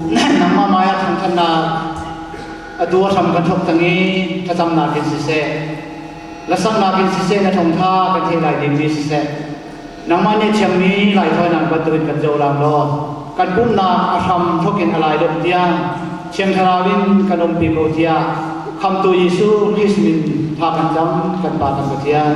Nangmah hmai ah thangṭhatnak atu a hram kan thawk cang i thlacamnak in siseh, lasaknak in siseh na thawngṭha kan theih lai dingmi siseh, nangmah nih thiangmi raithawinak bantukin kan cohlang law kan pumhnak a hram thawk in a lai dongh tiang Thiang Thlarau in kan umpi ko tiah Khamtu Jesuh Christ min tha kan cam kan Pa kan Pathian.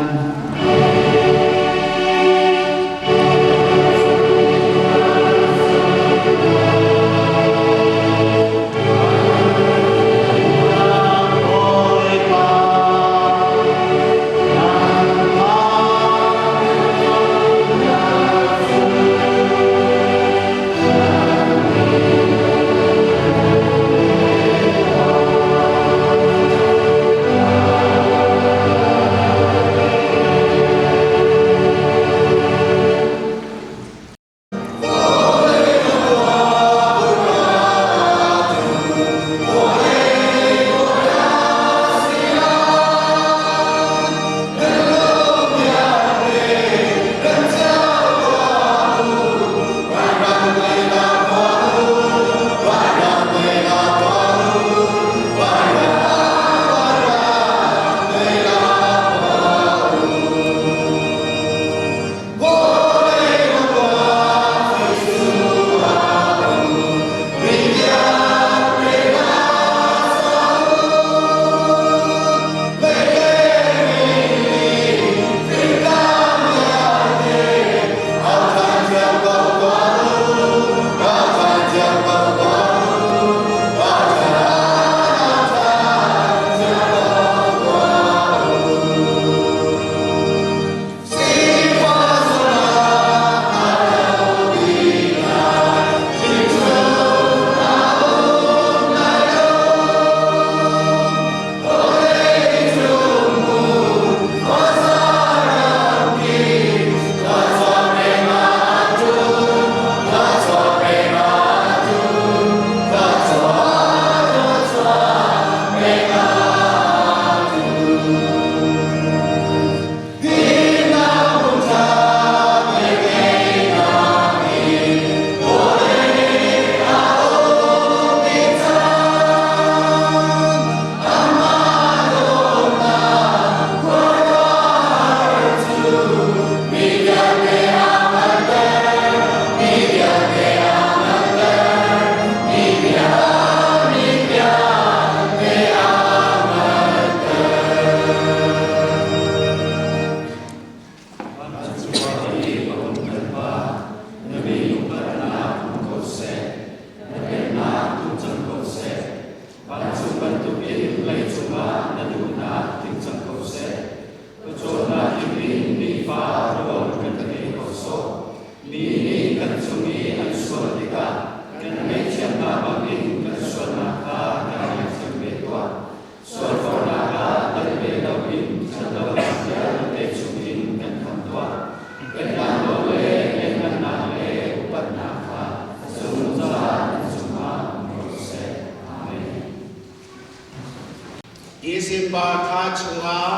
December thla chungah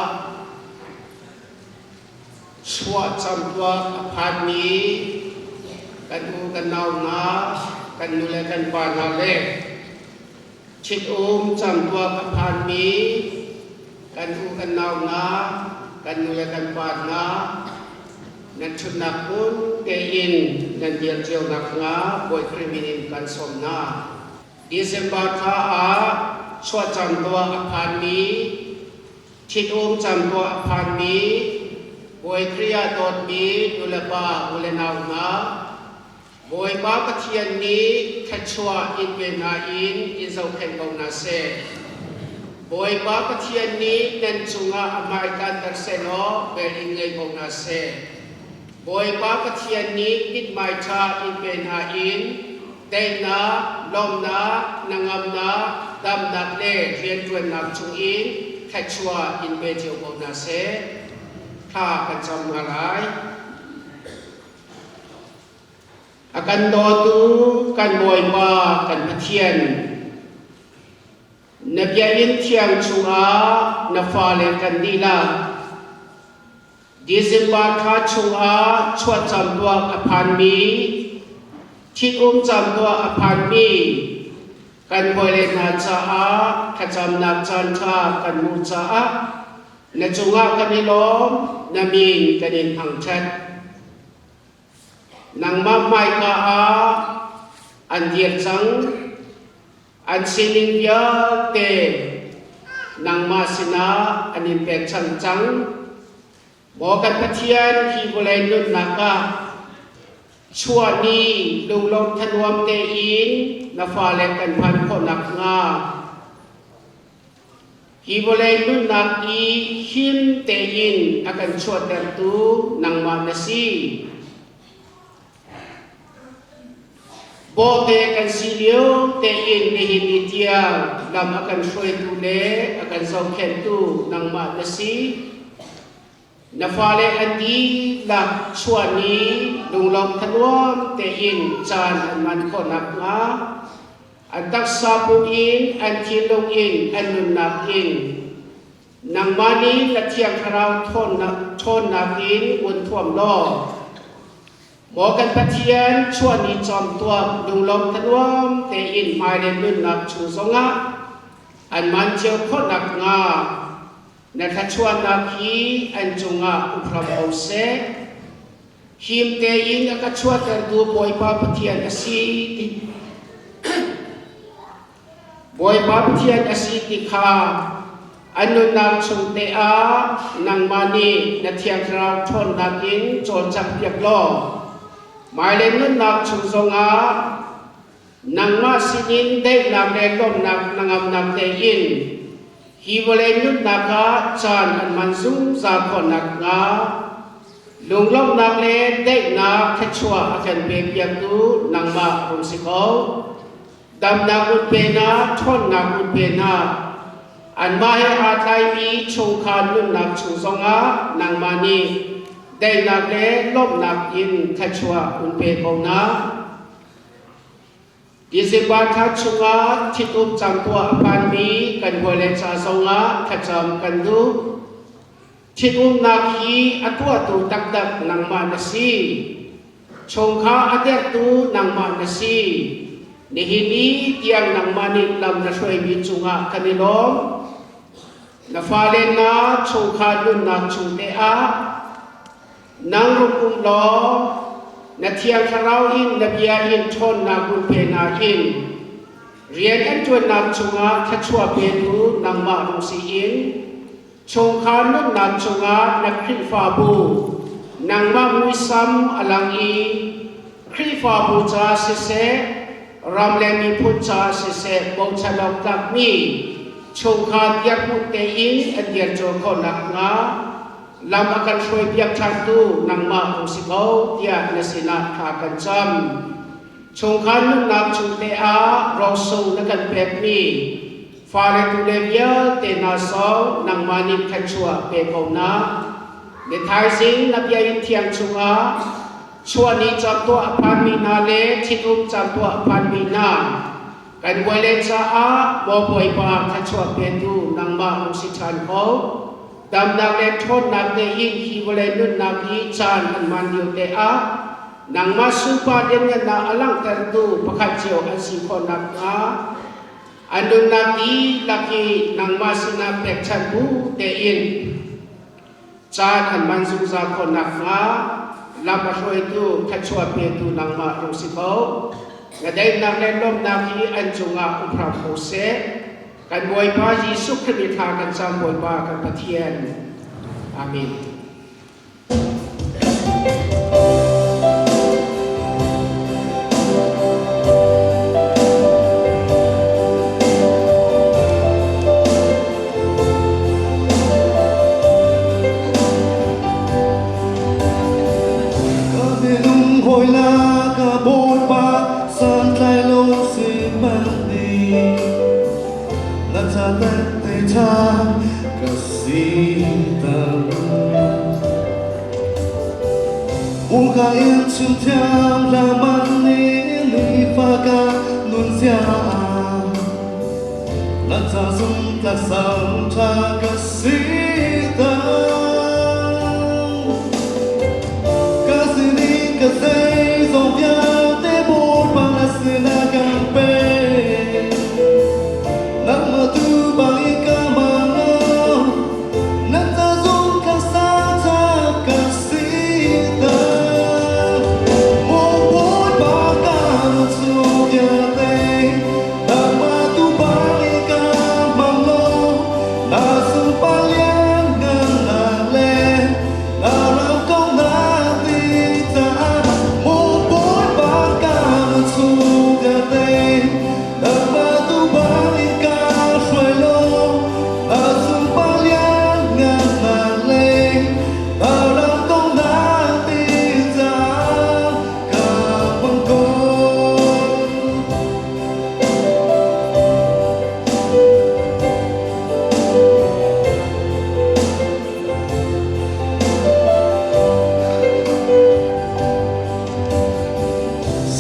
chuah camtuak a phanmi kan u kan nau hna, kan nu le kan pa hna le ṭhitum camtuak a phanmi kan u kan nau hna, kan nu le kan pa hna, nan ṭhutnak hmun tein nan dir cio nakhnga Bawi Khrih min in kan sawm hna. December thla ah chuahcam tuah a phanmi, ṭhitum cam tuah a phanmi, Bawi Khrih ah dawtmi nulepa ulenau hna, Bawipa Pathian nih thluachuah in pe hna in in zohkhenh ko hna seh. Bawipa Pathian nih nan cungah a hmai tlanter sehlaw vel in ngei ko hna seh. Bawipa Pathian nih mithmai ṭha in pe hna in daihnak, lawmhnak, hnangamnak, damnak le rianṭuannak chungin thluachuah in pe cio ko hna seh. Thla kan cam hna lai. A kan dawtu kan Bawipa kan Pathian, na biakinn thiang chungah na fale kan dihlak December thla chungah chuahcam tuak a phanmi, ṭhitum cam tuah a phanmi. Kan hawile hna caah thlacamnak caanṭha kan hmuh caah na cungah kan i lawm, na min kan in thangṭhat. Nangmah hmaika ah an dir cang, an sining vialte nangmah sinah an in pekchanh cang. Maw kan Pathian, hi vawlei nunnak ah chuahni lunglawm thanuam tein na fale kan phan khawh nakhnga hi vawlei nunnak i him tein a kan chuahtertu nangmah na si. Bawhte kan si lio tein nihin ni tiang lam a kan hruaitu le a kan zohkhenhtu nangmah na si. Na fale an dihlak chuahni lunglawm thanuam tein caan an hman khawh nakhnga an taksa pum in, an thinlung in, an nunnak in nangmah nih na Thiang Thlarau ṭhawnnak in un thuam law Maw kan Pathian, chuahni cawmtuak lunglawm thanuam tein hmailei nunnak chung zongah an man cio khawh nakhnga na thluachuahnak hi an cungah um hram ko seh. Him tein a ka chuahtertu Bawipa Pathian a si ti Bawipa Pathian a si ti kha an nunnak chung te ah nangmah nih na Thiang Thlarau ṭhawnnak in cawlcanghpiak law hmailei nunnak chung zongah nangmah sinin daihnak le lawmhnak hnangamnak tein hi vawlei nunnak ah caan an hman zungzal khawh nakhnga lunglawmhnak le daihnak thluachuah a kan pepiaktu nangmah rung si ko. Damnak un pe hna, ṭhawnnak un pe hna. Anmah he aa tlaimi chungkhar nunnak chung zongah nangmah nih daihnak le lawmhnak in thluachuah un pe ko hna. December thla chungah ṭhitum camtuah a phanmi kan hawile ca zongah thlacam kan duh. Ṭhitumnak hi a tuahtu taktak nangmah na si. Chungkhar a dertu nangmah na si. Nihin i tiang nangmah nih lam na hruaimi cungah kan i lawm. Na fale na chungkhar nunnak chung te ah nang rung um law na Thiang Thlarau in na bia in ṭhawnnak hun pe hna in rian an ṭuannak chungah thluachuah petu nangmah rung si in Chungkhar nunnak chungah na Khrihfabu nangmah muisam a lang i Khrihfabu ca siseh, ram le miphun ca siseh bochan awk tlakmi chungkhar dirhmun tein an dir cio khawh nakhnga lam a kan hruaipiak ṭhantu nangmah hung si ko tiah na sinah thla kan cam. Chungkhar nunnak chung te ah rosung na kan pekmi Fale tule vialte hna sawng nangmah nih thluachuah pe ko hna. Ni thaizing na biakinn thiang chungah chuahni camtuah a phanmi hna le ṭhitum camtuah a phanmi hna kan hawile caah maw Bawipa thluachuah petu nangmah hung si ṭhan ko. Damnak le ṭhawnnak tein hi vawlei nunnak hi caan an hman lio te ah nangmah sunpar lianngannak a langhtertu pakhat cio an si khawh nakhnga An nunnak dihlak hi nangmah sinah pekchanh bu tein caan an hman zungzal khawh nakhnga lam a hruaitu thluachuah petu nangmah rung si ko. Na daihnak le lawmhnak hi an cungah um hram ko seh. Kan Bawipa Jesuh Khrih thla kan cam Bawipa kan Pathian. Amen. Ka minung hawi la ka bawipa santlai lo si man ni na cha te cha ka si ta Uka in chim thiam raman ni ni fa ka nun sia na cha sung ta sang tha ka si ta ka si ni ka sei zong vialte Bawipa na sinah kan pek.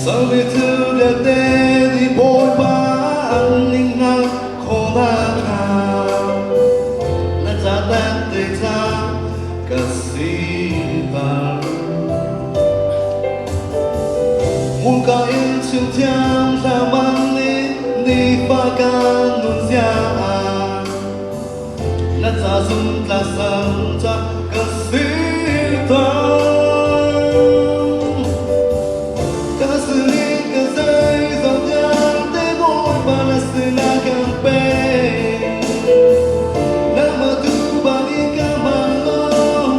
Salmi thil vialte nih Bawipa an ning hngalh khawhnak hnga na ca tette ca ka siter. Hmurka in chim thiam hlah bang nih nifa kan nun zia ah na ca zumtlak sang ca ka siter. Ka sining ka zeizong vialte Bawipa na sinah kan pek. Nangmah tu bangin ka hman law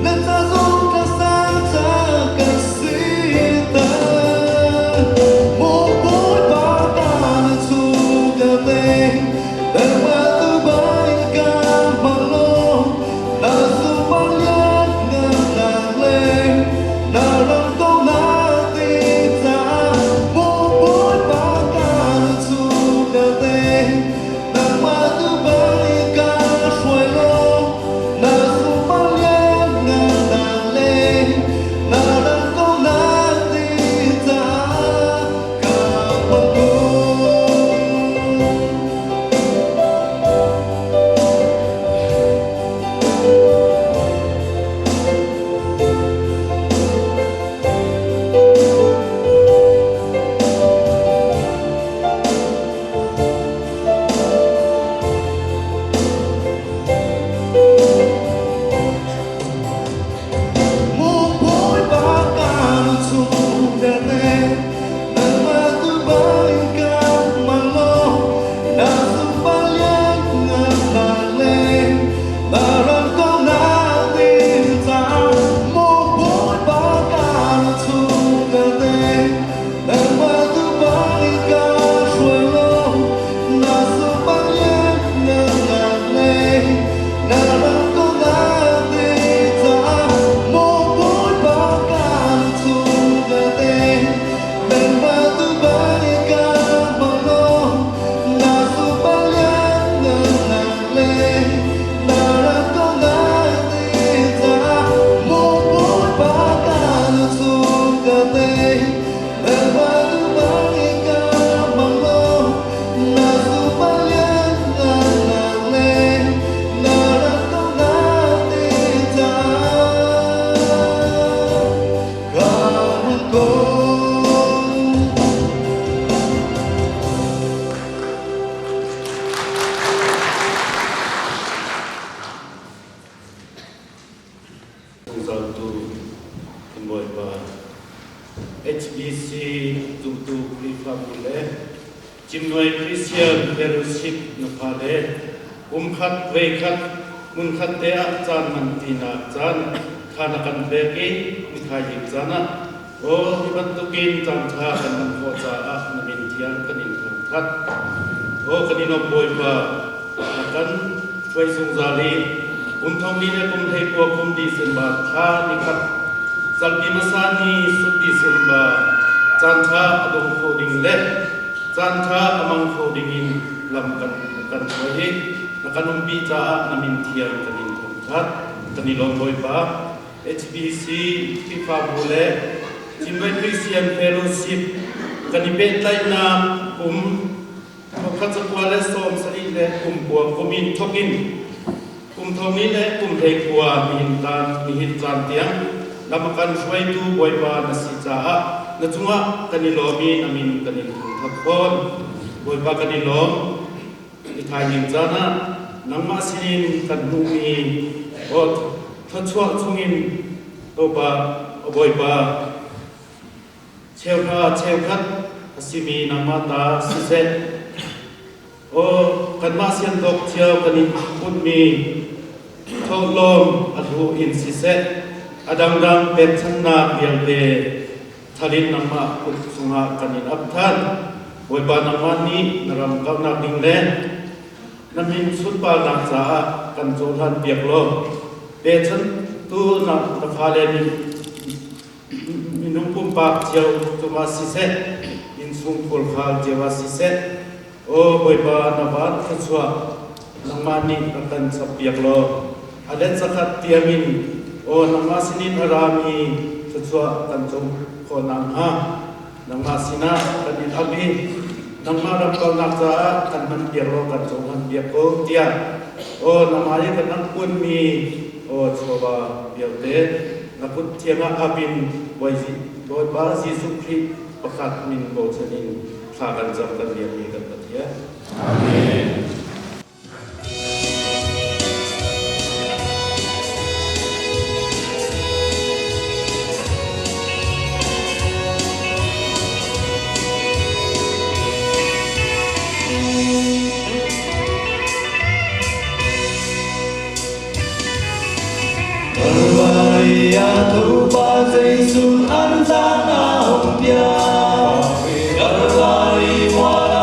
na ca zumtlak sang ca ka siter. Maw Bawipa ta na chung ka pek. Nangmah tu bangin ka hman law na sunparnak ngannak le na ram dawtnak ti caah maw Bawipa ka na chung ka pek. Nangmah tu bangin ka hruai law na sunparnak ngannak le na ram dawtnak ti caah ka hman ko. Maw Bawipa ka na chung vialte nangmah tu bangin ka hman law na sunpar lianngannak le na ram kauhnak ding caah maw Bawipa ka na chung vialte nangmah tu bangin ka hruai law na sunpar lianngannak le na ram kauhnak ding caah maw Bawipa ka na chung vialte nangmah tu bangin ka hman law na sunpar lianngannak le na ram kauhnak ding caah maw Bawipa ka na chung vialte nangmah tu bangin ka hman law na sunpar lianngannak le na ram kauhnak ding caah ka hman ko. Zungzaltu kan Bawipa HBC zumtu Khrihfabu le Cimnuai Christian Fellowship na fale kumkhat voikhat hmunkhat te ah caan hman tinak caan tha na kan pek i nithai caan ah aw hi bantukin caan ṭha kan hman khawh caah na min thiang kan in thangṭhat. Aw kan in Bawipa, na kan hruai zungzal i kum thong li le kum hlei kua kum December thla nikhat salpi hmasa ni sut December caan ṭha a dong kho ding le caan ṭha a mang kho ding in lam kan hruai i na kan umpi caah na min thiang kan in thangṭhat. Kan i lawm Bawipa. HBC Khrihfabu le Chinwei Christian Fellowship kan i pehtlaihnak kum thongkhat zakua le sawm sarih le kum kua kum in thok in kum thong ni le kum hlei kua nihin tan nihin caan tiang lam a kan hruaitu Bawipa na si caah na cungah kan i lawm i na min kan in thangthat fawn. Bawipa kan i lawm. I thaizing caan ah nangmah sinin kan hmuhmi thluachuah chungin Bawipa, Bawipa, cheuhra cheukhat a simi nangmah ta siseh, aw kanmah siantawk cio kan in putmi thawhlawm a hlu in siseh, a dangdang pekchanhnak vialte thalin nangmah kut chungah kan in ap than. Bawipa nangmah nih na ram kauhnak ding le na min sunparnak caah kan cohlan piak law pechantu na fale nih minung pumpak cio cungah siseh, innchung khulkhal cio ah siseh, aw Bawipa na van thluachuah nangmah nih rak kan chap piak law a let zakhat tiangin aw nangmah sinin a rami thluachuah kan co khawh nakhnga. Nangmah sinah kan in ap i nangmah ram kalnak caah kan hman piak law kan cohlan piak ko tiah aw nangmah i kan rak kuanmi aw chawva vialte na kut thiang ah ap in Bawipa Jesuh Khrih pakhat min bochan in thla kan cam kan biakmi kan Pathian. Amen. Kalvaria thupa Jesuh an zana hong bia Kalvari wala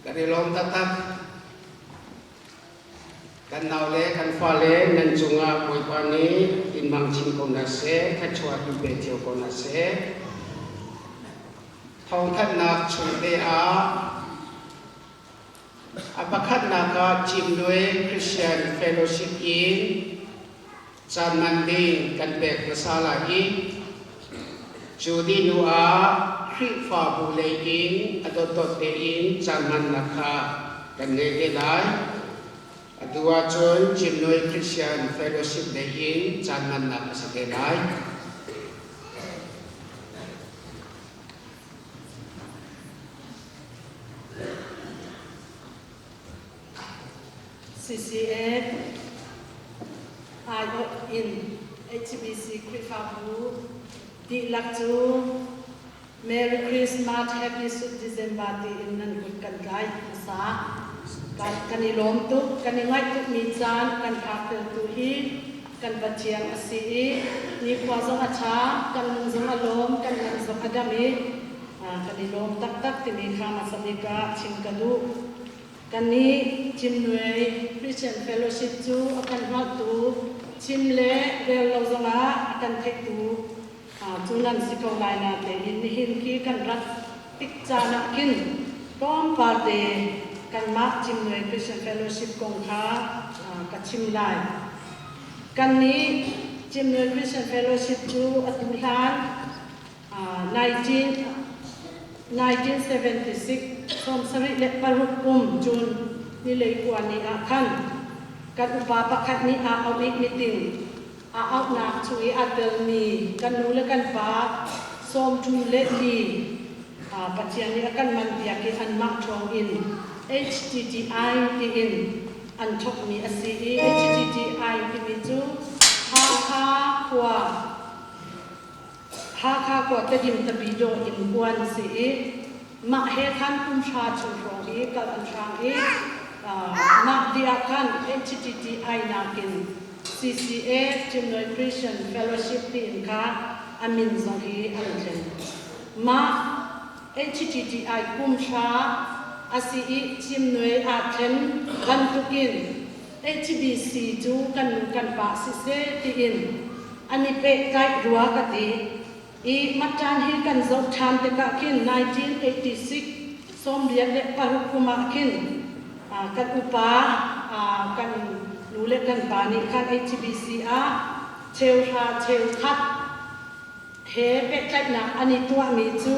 Kan i lawm taktak. Kan naule, kan fale nan cungah Bawipa nih in hmang chin ko hna seh, thluachuah in pe cio ko hna seh. Thawngthanhnak chungte ah a pakhatnak ah Cimnuai Christian Fellowship in caan man ding kan pek hmasa lai i cu dih hnu ah Khrihfabu lei in a dotdot tein caan hmannak kha kan ngei te lai. Atu ahcun Cimnuai Christian Fellowship lei in caan hmannak a si te lai. CCF aiawh in HBC Khrihfabu dihlak cu Merry Christmas, Happy Sweet December tiin nan kut kan tlai hmasa. Kan i lawm tuk, kan i ngaih tukmi caan kan phakfeltu hi kan Pathian a si i nikhua zong a ṭha, kan lung zong a lawm, kan ngan zong a dam i kan i lawm taktak timi kha hmasa bik ah chim ka duh. Kannih Cimnuai Christian Fellowship cu a kan hngalhtu chim le rel lo zongah a kan theihtu cu nan si ko lai na tein nihin khi kan rat tik caan ah khin tlawmpal te kanmah Cimnuai Christian Fellowship kong kha ka chim lai. Kannih Cimnuai Christian Fellowship cu atu hlan 1976 76 kum June ni 19 ni ah khan kan upa pakhat nih aa auh i meeting aa auhnak chung i aa telmi kan nu le kan pa 34 Pathian nih a kan man piak i anmah ṭhawng in HTTI tiin an thawkmi a si i HTTI timi cu Hakha khua Hakha khua Tedim Tapidaw in kuan si i mah he khan kum hra chung hrawng hi kal an hrang i mah dih ah khan HTTI nakin CCA Chinloi Christian Fellowship tiin kha a min zong hi an thlen. Mah HTTI kum hra a si i Cimnuai aa thlen bantukin HBC cu kan nu kan pa siseh tiin an i pehtlaih rua ka ti i matan hi kan zoh ṭhan tikah khin 1986 96 kum ah khin kan upa kan nu le kan pa nih khan HBC ah cheuhra cheukhat he pehtlaihnak an i tuahmi cu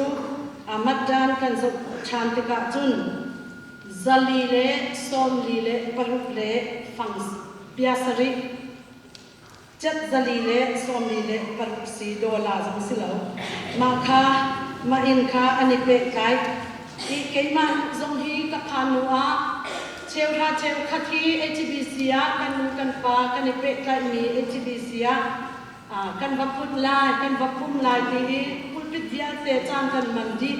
matan kan zoh ṭhan tikah cun 446 le fang pia sarih cat 446 si dawla zong si lo. Mah kha mah inn kha an i pehtlai i keimah zong hi ka phan hnu ah cheuhra cheukhat hi HBC ah kan nu kan pa kan i pehtlaihmi HBC ah kan va put lai kan va pum lai ti i pulpit vialte caan kan man dih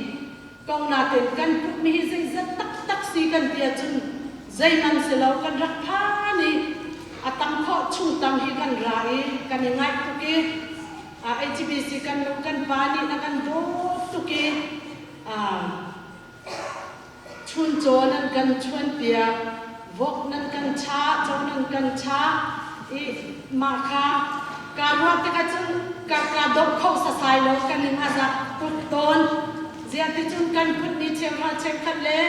ko nain kan putmi hi zeizat taktak si kan ti ahcun zeihmanh si lo kan rak phan i a tam khawh chung tam hi kan ra i kan i ngaih tuk i HBC kan nu kan pa nih na kan dawt tuk i chuncaw nan kan chuanpiak vok nan kan cha caw nan kan cha i mah kha kaa ruah tikah cun ka ka dawh kho sasai lo kan ning a zak tuk tawn. Ziah ticun kan kut nih cheuhra cheukhat le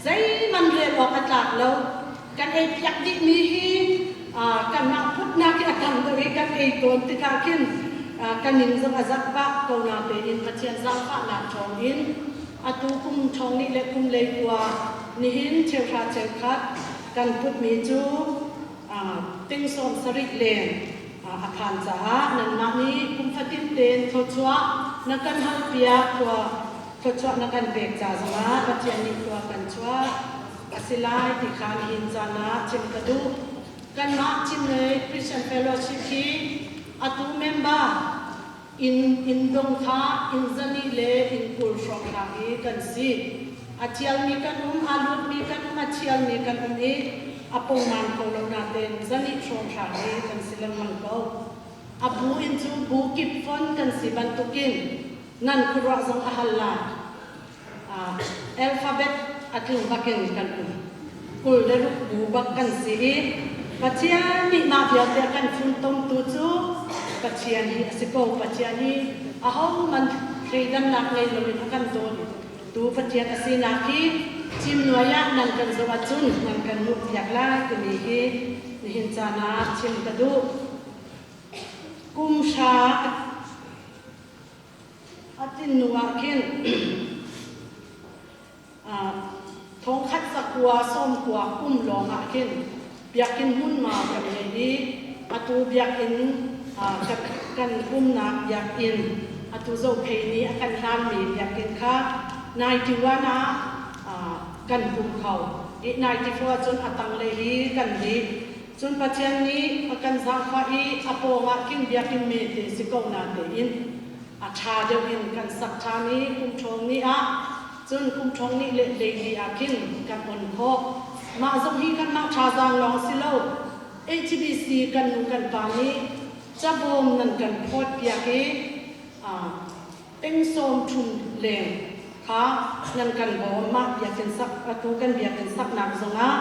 zeihmanh rel awk a tlak lo. Kan ei piak dihmi hi kanmah putnak hi a tam deuh i kan ei tawn tikah khin kan ning zong a zak pah ko na tein Pathian zaangfahnak thawngin atu kum thong nih le kum leikua nihin cheuhra cheukhat kan putmi cu ting 70 leng a phan caah nanmah nih kum fatin tein thluachuah na kan halpiak khua. Thluachuah na kan pek ca zongah Pathian nih khua kan chuah a si lai ti kha nihin caan ah chim ka duh. Kanmah Chinlei Christian Fellowship hi atu member inn inn dong kha inn zani le inn 20 hrawng hna hi kan si. A thialmi kan um, a lutmi kan um, a thialmi kan um i a pungman kho lo natein zani hrawng hna hi kan si lengmang ko. A bu in cu bu kip fon kan si bantukin nan khuaruah zong a hal lai. Alphabet a tling bakin kan um. 26 bu bak kan si i Pathian nih mah vialte a kan funtomtu cu Pathian hi a si ko. Pathian hi ahohmanh thleidannak ngei loin a kan dawt tu Pathian a sinak hi cimnuai ah nan kan zoh ahcun nan kan hmuhpiak lai timi hi nihin caan ah chim ka duh. Kum hra A tin hnu ah khin thongkhat zakua sawmkua kum lawng ah khin biakinn hmunhma kan ngei i atu biakinn kan umnak biakinn atu Zophei nih a kan hlanmi biakinn kha 91 ah kan pum kho i 94 ahcun a tanglei hi kan dih. Cun Pathian nih a kan zaangfah i a pawngah khin biakinn mete si ko natein a ṭha deuh in kan sak ṭhan i kum ṭhawng ni ah cun kum ṭhawng ni le hleili ah khin kan on khawh. Mah zong hi kanmah thazaang lawng si lo, HBC kan nu kan pa nih cabawm nan kan phawtpiak i ting 30 leng kha nan kan bawm. Mah biakinn sak atu kan biakinn saknak zongah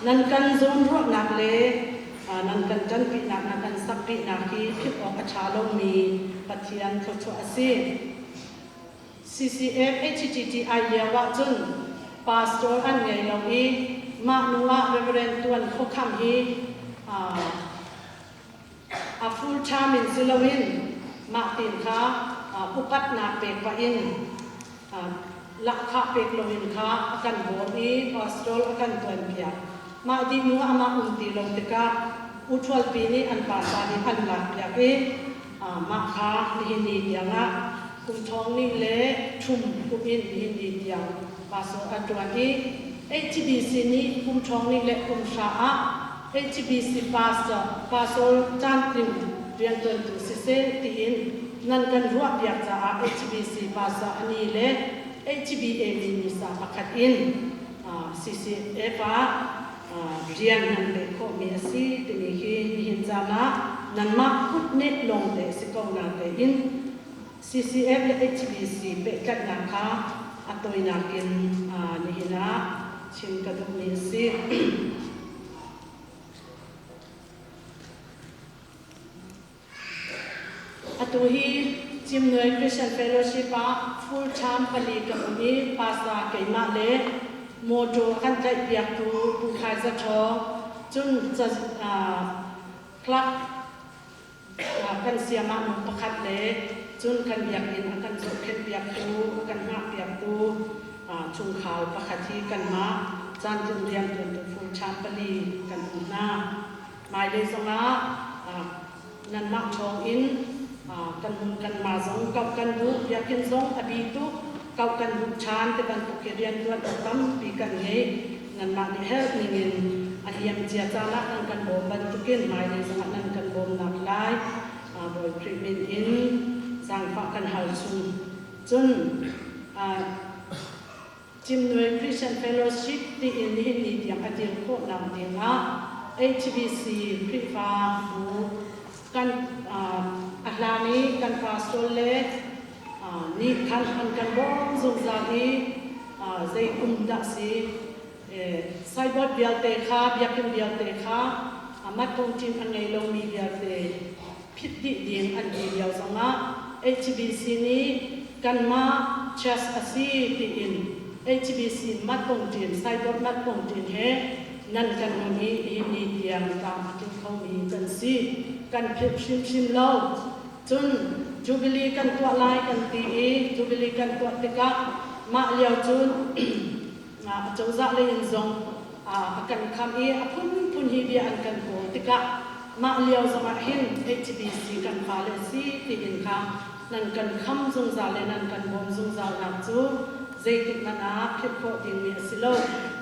nan kan zawnruahnak le nan kan ṭanpinak nan kan sakpinak hi philh awk a ṭha lomi Pathian thluachuah a si. CCF HTTI lio ahcun pastor an ngei lo i mah nu ah Reverend Tuan Khuakham hi a full time in si loin mah tin kha upatnak pek pah in lahkhah pek loin kha a kan bawm i pastor a kan tuanpiak. Mah dih hnu amah um ti lo tikah U Ṭhualpi nih an pa ca nih an lakpiak i mah kha nihin ni tiangah kum thong ning le thum kum in nihin ni tiang pastor a ṭuan i HBC nih kum thong ning le kum hra ah HBC pastor pastor caantling rianṭuantu siseh tiin nan kan ruahpiak caah HBC pastor a ni le HBA misa pakhat in CCF ah rian nan pek khawhmi a si timi hi nihin caan ah nanmah kutneh lawngte si ko na tein CCF le HBC pehtlaihnak kha a tawinak in nihin ah chim ka duhmi a si. Atu hi Cimnuai Christian Fellowship ah full time pali ka um i pastor keimah le motor a kan tlaihpiaktu Pu Khai Za Ṭhawng, cun clerk kan siamah nu pakhat le cun kan biakinn a kan zohkhenhpiaktu, a kan hngahpiaktu chungkhar pakhat hi kanmah caantling rianṭuantu full time pali kan um hna. Hmailei zongah nanmah thawngin kan hun kanmah zong kauh kan duh, biakinn zong a bi tuk, kauh kan duh ṭhan ti bantuk hi rianṭuan awk tampi kan ngei. Nanmah nih help ningin a liam cia caan ah nan kan bawm bantukin hmailei zongah nan kan bawmnak lai Bawi Khrih min in zaangfah kan hal chung. Cun Cimnuai Christian Fellowship tiin nihin ni tiang a dir khawhnak dingah HBC Khrihfa bu kan a hlan i kan pastor le nih khan an kan bawm zungzal i zei kum dah si signboard vialte kha biakinn vialte kha matpung team a ngei lomi vialte phit dih ding an ti lio zongah HBC nih kanmah church a si tiin HBC matpung team signboard matpung team he nan kan um i hi ni tiang tlam a tling khomi kan si. Kan philh hrimhrim lo. Cun Jubilee kan tuah lai kan ti i Jubilee kan tuah tikah mah lio cun acozah lei in zong a kan kham i a phunphun hi bia an kan kawl tikah mah lio zongah hin HBC kan fale si tiin kha Nan kan kham zungzal le nan kan bawm zungzalnak cu zeitik hmanh ah philh khawh dingmi a si lo.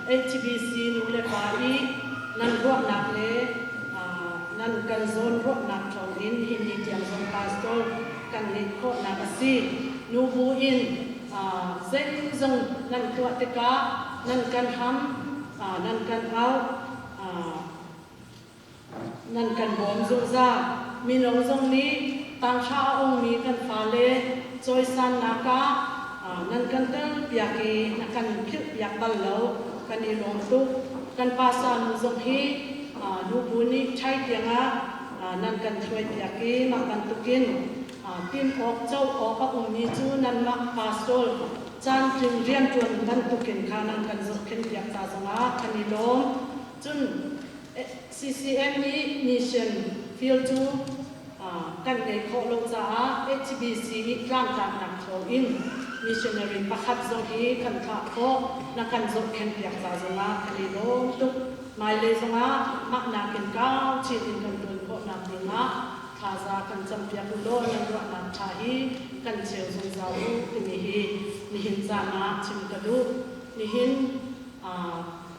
HBC nu le pa i nan ruahnak le nan kan zawn ruahnak thawngin hi ni tiang zong pastor kan ngeih khawhnak a si. Nubu in zeizong nan tuah tikah nan kan ham, nan kan auh, Nan kan bawm zungzal. Mino zong nih tanghra a ungmi kan fale cawisannak ah nan kan telpiak i na kan philhpiak bal lo. Kan i lawm tuk. Kan pasa nu zong hi nubu nih ṭhai tiangah nan kan hruaipiak i mah bantukin tin awk co awk a ummi cu nanmah pastor caantling rianṭuan bantukin kha nan kan zohkhenhpiak ca zongah kan i lawm. Cun CCM nih mission field cu kan ngeih khawh lo caah HBC nih tlangtlaknak thawngin missionary pakhat zong hi kan thlah khawh na kan zohkhenhpiak ca zongah kan i lawm tuk. Hmailei zongah mah nakin kau chin in kan tuan khawhnak dingah thaza kan campiak u law nan ruahnak ṭha hi kan cheu zungzal u timi hi nihin caan ah chim ka duh. Nihin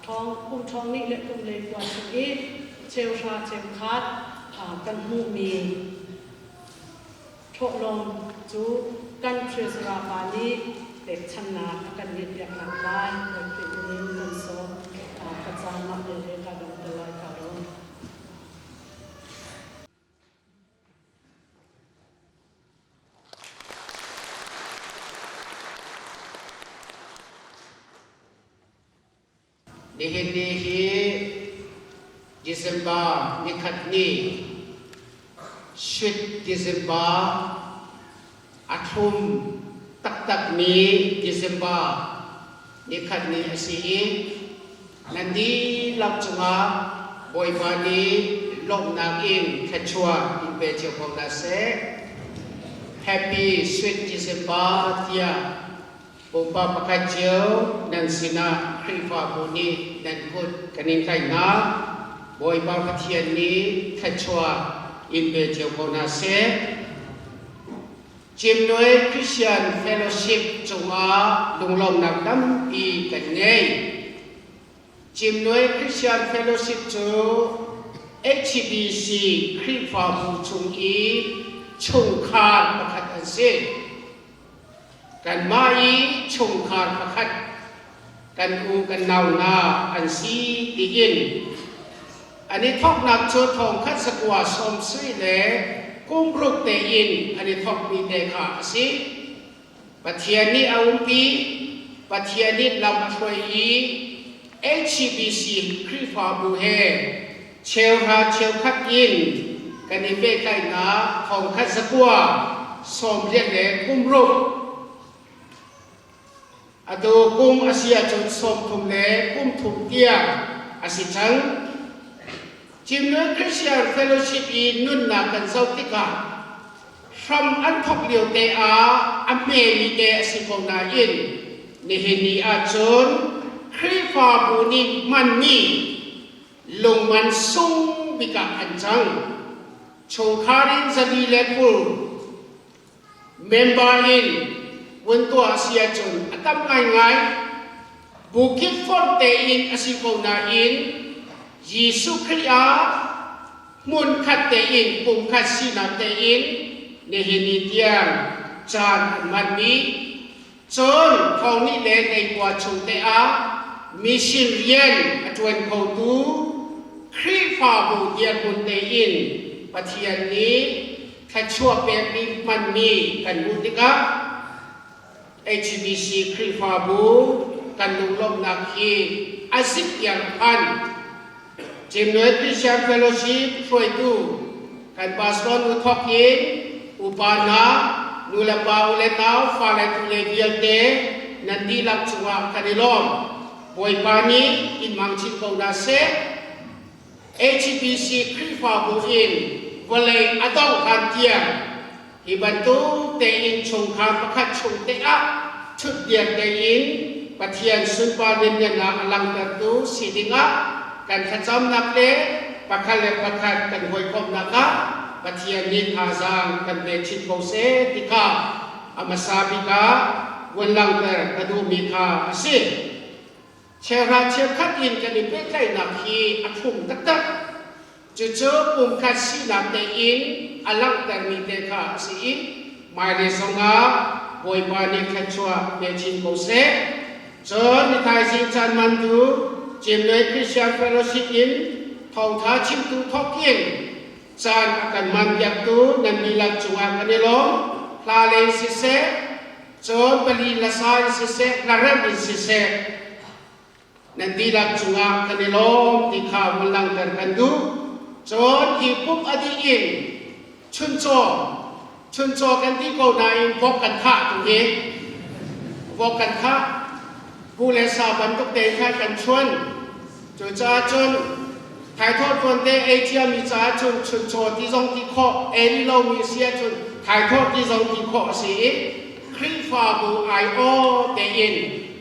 Thawng kum ṭhawng nih le kum lei khua chung i cheuhra cheukhat kan hmuhmi thawhlawm cu kan treasurer pa nih pekchannak a kan ngeihpiaknak lai Bawi min in kan sawm. Ka caan mah vialte ka dong te lai ka lawm. Nihin ni hi December nikhat ni Sweet December a thlum taktakmi December nikhat ni a si i nan dihlak cungah Bawipa nih lawmhnak in thluachuah in pe cio ko hna seh. Happy Sweet December tiah Pupa pakhat cio nan sinah Khrihfabu nih nan kut kan in tlaih hna. Bawipa Pathian nih thluachuah in pe cio ko hna seh. Cimnuai Christian Fellowship cungah lunglawmnak tampi kan ngei. Cimnuai Christian Fellowship cu HBC Khrihfabu chung i chungkhar pakhat an si. Kanmah i chungkhar pakhat kan u kan nau hna an si tiin an i thawknak cu thongkhat sakua sawm sui le kum ruk tein an i thawkmi te kha a si. Pathian nih a umpi, Pathian nih lam a hruai i HCBC Khrihfabu he cheuhra cheukhat in kan i pehtlaihnak thongkhat zakua 90 le kum ruk atu kum a si ahcun 30 le kum thum tiang a si cang. Cimnuai Christian Fellowship i nunnak kan zoh tikah hram an thawk lio te ah a hmemi te a si ko nain nihin ni ahcun Khrihfabu nih hmanmi lungman sung bik ah an cang. Chungkhar in 420 member in vun tuah a si ahcun a tam ngaingai. Bukit fonh tein a si ko nain Jesuh Khrih ah hmunkhat tein pumkhat sinak tein nihin ni tiang caan an hmanmi Cun thong nih le neikua chung te ah mission rian a ṭuan khotu Khrihfabu dirhmun tein Pathian nih thluachuah pekmi hmanmi kan hmuh tikah HBC Khrihfabu kan lunglawmhnak hi a zik tiang phan. Cimnuai Christian Fellowship hruaitu kan pastor nu thawk in upa hna, nu le pa u le nau, fale tu le vialte nan dihlak cungah kan i lawm. Bawipa nih in mang chin ko hna seh. HBC Khrihfabu in vawlei a dongh hlan tiang hi bantuk tein chungkhar pakhat chung te ah ṭhutdian tein Pathian sunpar lianngannak a langhtertu si dingah kan thlacamnak le pakhat le pakhat kan hawikomhnak ah. Pathian nih thazaang kan pe chin ko seh ti kha a hmasa bik ah vun langhter ka duhmi kha a si. Cheuhra cheukhat in kan i pehtlaihnak hi a thlum taktak. Cucu pumkhat sinak tein a langhtermi te kha a si i hmailei zongah Bawipa nih thluachuah pe chin ko seh. Cun ni thaizing caan mantu Cimnuai Christian Fellowship in thawngtha chimtu thawkin caan a kan manpiaktu nan dihlak cungah kan i lawm. Hla lei siseh, cun pali lasa in siseh, hlaremh in siseh, nan dihlak cungah kan i lawm ti kha vun langhter kan duh. Cun hi pumh a dih in chuncaw chuncaw kan ti ko nain vok kan thah tu hi vok kan thah bu le sa bantuk tein khan kan chuan. Cucaah cun thaithawh tuan te ei ciami caah cun chuncaw ti zong ti khawh, ei rih lomi si ahcun thaithawh ti zong ti khawh a si i Khrihfabu aiawh tein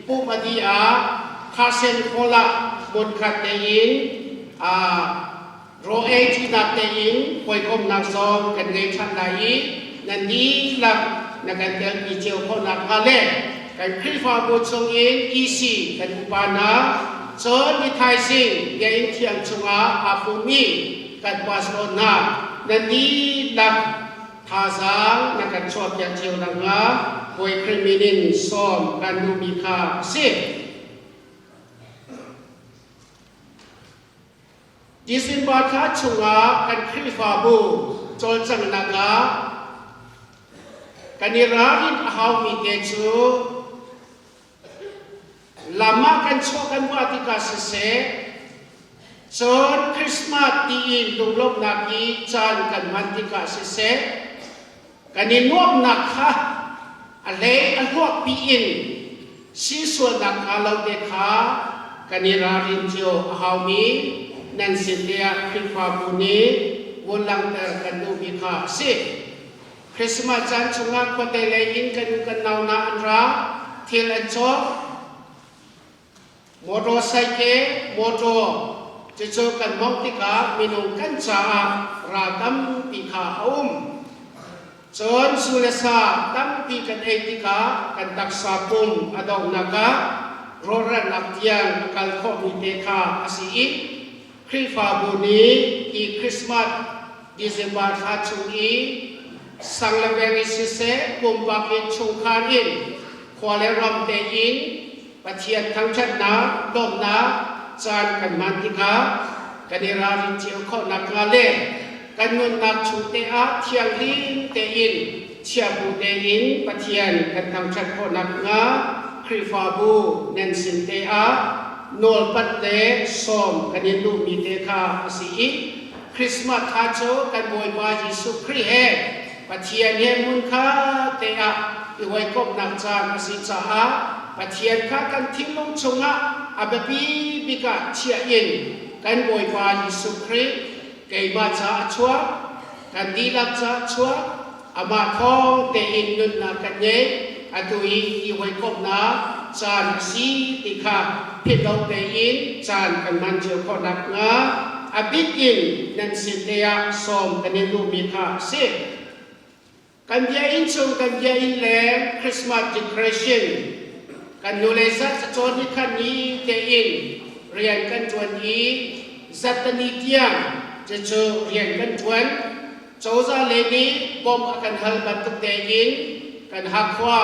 pumh a dih ah Carson Hall ah hmunkhat tein raw ei ṭinak tein hawikomhnak zong kan ngei ṭhan lai i nan dihlak na kan telpi cio khawh nakhnga le kan Khrihfabu chungin EC kan upa hna cun ni thaizing biakinn thiang chungah aa pummi kan pastor hna nan dihlak thazaang na kan chuahpiak cio nakhnga Bawi Khrih min in sawm kan duhmi kha a si. December thla chungah kan Khrihfabu cawlcanghnak ah kan i ralrin a haumi te cu lam ah kan chuah kan vah tikah siseh, cun Christmas tiin lunglawmhnak i caan kan hman tikah siseh, kan i nuamhnak kha a hlei a hluakpi in sisualnak hnga lo te kha kan i ralrin cio a haumi nan sin te ah Khrihfabu nih vun langhter kan duhmi kha a si. Christmas caan chungah khuate lei in kan u kan nau hna an ra, thil an cawk, motorcycle, motor cucu kan mawngh tikah minung kan caah ral tampi kha a um. Cun zu le sa tampi kan ei tikah kan taksa pum a donghnak ah rawlralnak tiang a kal khawhmi te kha a si i Khrihfabu nih hi Christmas December thla chung i sang le veng in siseh, pumpak in chungkhar in, khua le ram tein Pathian thangṭhatnak, lawmhnak caan kan hman tikah kan i ralrin cio khawh nakhnga le kan nunnak chung te ah thianghlim tein chiabu tein Pathian kan thangṭhat khawh nakhnga Khrihfabu nan sin te ah nawlpat le sawm kan in duhmi te kha a si i Christmas thla cu kan Bawipa Jesuh Khrih he Pathian he hmunkha te ah i hawikomhnak caan a si caah Pathian kha kan thinlung chungah a biapi bik ah chiah in kan Bawipa Jesuh Khrih keimah caah a chuak, kan dihlak caah chuak, amah thawng tein nunnak kan ngei. Atu i i hawikomhnak caan a si ti kha philh lo tein caan kan hman cio khawh nakhnga a bik in nan sin te ah sawm kan in duhmi kha a si. Kan bia inn chung kan bia inn leng Christmas decoration kan nu le zat cacawn ni khan ni tein rian kan ṭuan i zattani tiang cucu rian kan ṭuan. Cozah lei nih bawmh a kan hal bantuk tein kan Hakkhua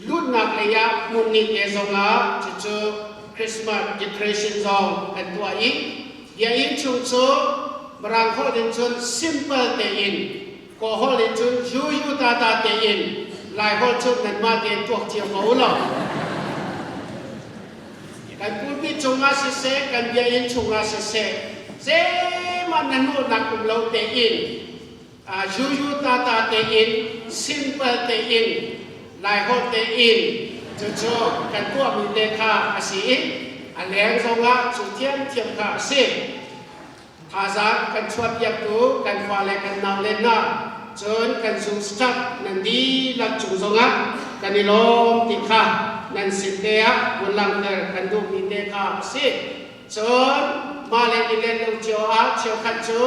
lutnak lei ah hmun nih te zongah cucu Christmas decoration zong kan tuah i biakinn chung cu Mirang holh in cun simple tein Kaw holh in cun yu yu ta ta tein Lai holh cun nanmah tein tuak cio ko u law kan pulpit cungah siseh kan biakinn chungah siseh zeihmanh na nuhnak um lo tein yuyu tata tein simple tein Laiholh tein cucu kan tuahmi te kha a si i a leng zongah cu thiamthiam kha a si. Thazaang kan chuahpiaktu kan fale kan naule hna cun kan Zoom staff nan dihlak cung zongah kan i lawm ti kha nan sin te ah vun langhter kan duhmi te kha a si. Cun mah le i len lo cio ah cheukhat cu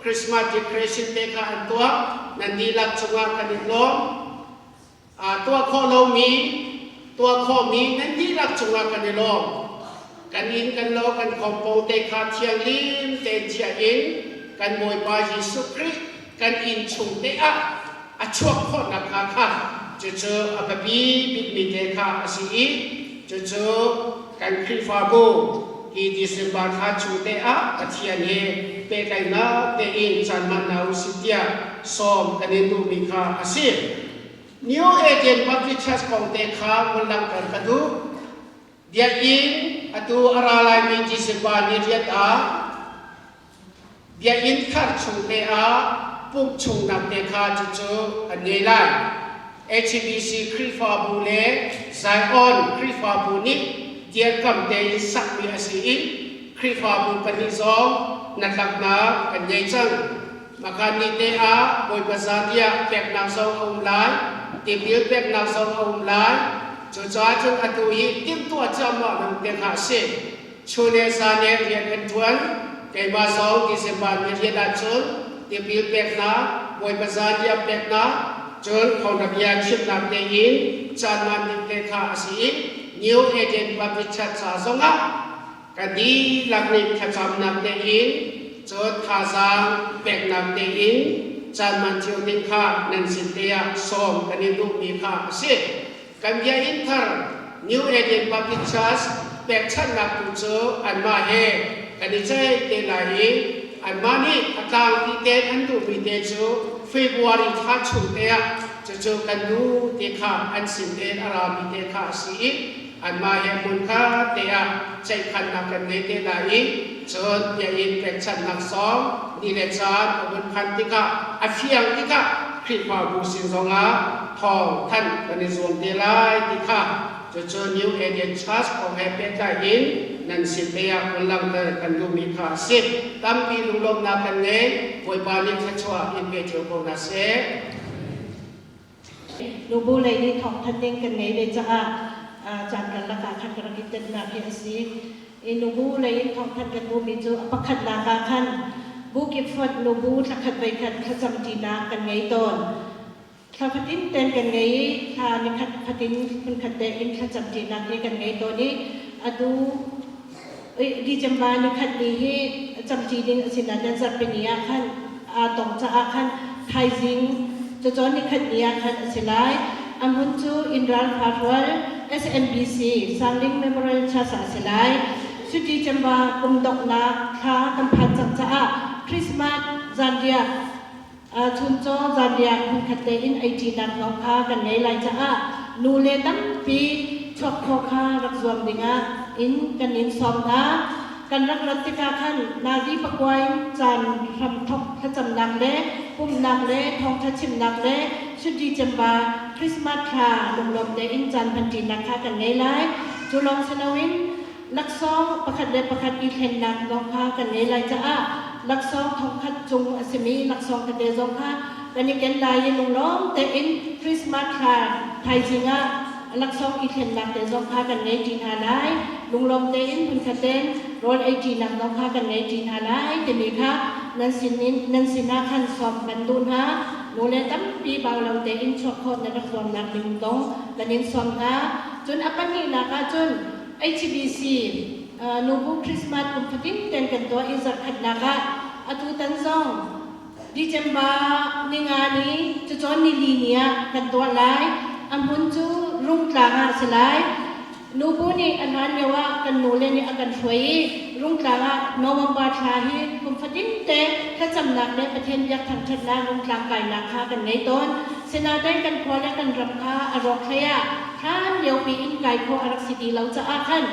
Christmas decoration te kha an tuah. Nan dihlak cungah kan i lawm. Tuah khawh lomi, tuah khawhmi nan dihlak cungah kan i lawm. Kan inn kan lo kan khawmpo te kha thianghlim tein chiah in kan Bawipa Jesuh Khrih kan inn chung te ah a chuak khawh nakhnga kha cucu a biapi bikmi te kha a si i cucu kan Khrihfabu hi December thla chung te ah Pathian he pehtlaihnak tein caan hman hna usih tiah sawm kan in duhmi kha a si. New Eden Baptist Church kong te kha vun langhter ka duh. Biakinn atu a ra laimi December ni riat ah Biakinn thar chung te ah pumh chungnak te kha cucu an ngei lai. HBC Khrihfabu le Zion Khrihfabu nih dirkamh tein sakmi a si i Khrihfabu pahnih zong hnatlaknak kan ngei cang. Makan ni te ah Bawipa Zanriah peknak zong a um lai, tipil peknak zong a um lai. Cucaah cun atu hi timhtuah ciammah nang te kha a si. Chun le zan he rian kan ṭuan. Keimah zong December ni rian ahcun tipil peknak, Bawipa Zanriah peknak, cun phonabia chimnak tein caan hmaan ding te kha a si i New Eden Baptist Church ca zongah kan dihlak nih thlacamnak tein cun thazaang peknak tein caan hman cio ding kha nan sin te ah sawm kan in duhmi kha a si. Kan biakinn thar New Eden Baptist Church pekchanhnak tu cu anmah he kan i ceih te lai i anmah nih a tlangpi tein an duhmi te cu February thla chung te ah cucu kan duh ti kha an sin tein a rami te kha a si i anmah he hmunkhat te ah ceihkhannak kan ngei te lai i cun biakinn pekchanhnak sawng ni le caan a vun phanh tikah a fiang tikah Khrihfabu sin zongah thawng thanh kan i zuam te lai ti kha cucu New Eden Church kong he pehtlai in nan sin te ah vun langhter kan duhmi kha a si. Tampi lunglawmhnak kan ngei. Bawipa nih thluachuah in pe cio ko hna seh. Nubu lei nih thawngthan ding kan ngei ve caah caan karlak ah khan ka rak i telnak hi a si. I nubu lei in thawngthan kan duhmi cu a pakhatnak ah khan bu kip fonh nubu thlakhat voikhat thlacam ṭinak kan ngei tawn. Thla fatin ten kan ngei i thla nikhat fatin hmunkhat tein thlacam ṭinak hi kan ngei tawn i atu December nikhat ni hi camṭi ding a si nain zarhpini ah khan aa tong caah khan thaizing cacawn nikhat ni ah khan a si lai. A hmun cu Inn Ralfa Rual SMBC Sangling Memorial Church ah a si lai. Cuti December kum donghnak thla kan phan cang caah Christmas zanriah chuncaw zanriah hmunkhat tein ei ṭinak zong kha kan ngei lai caah nu le tampi chuak khawh kha rak zuam dingah in kan in sawm hna. Kan rak rat tikah khan nazi pakua in caan hramthok thlacamnak le pumhnak le thawngṭha chimnak le Sudi December Christmas thla lunglawm tein caan hmanṭinak kha kan ngei lai. Cu lawng si loin laksawng pakhat le pakhat i thlennak zong kha kan ngei lai caah laksawng thongkhat cung a simi laksawng tete zong kha kan i ken lai i lunglawm tein Christmas thla thaizing ah laksawng i thlennak te zong kha kan ngei ṭi hna lai. Lunglawm tein hmunkhat tein rawl ei ṭinak zong kha kan ngei ṭi hna lai timi kha nan sinin nan sinah khan sawm kan duh hna. Nu le tampi bau lo tein chuak khawh na rak zuamnak ding zong kan in sawm hna. Cun a pahnihnak ah cun HBC Nubu Christmas kum fatin ten kan tuah i zarkhatnak ah atutan zong December ninga ni cucawn nili ni ah kan tuah lai. A hmun cu Rungtlang ah a si lai. Nubu nih a hlan lio ah kan nule nih a kan hruai i Rungtlang ah November thla hi kum fatin te thlacamnak le Pathian biak thangṭhatnak Rungtlang kainak kha kan ngei tawn. Sinain kan khua le kan ram kha a rawk hlei ah hlan liopi in kai khawh a rak si ti lo caah khan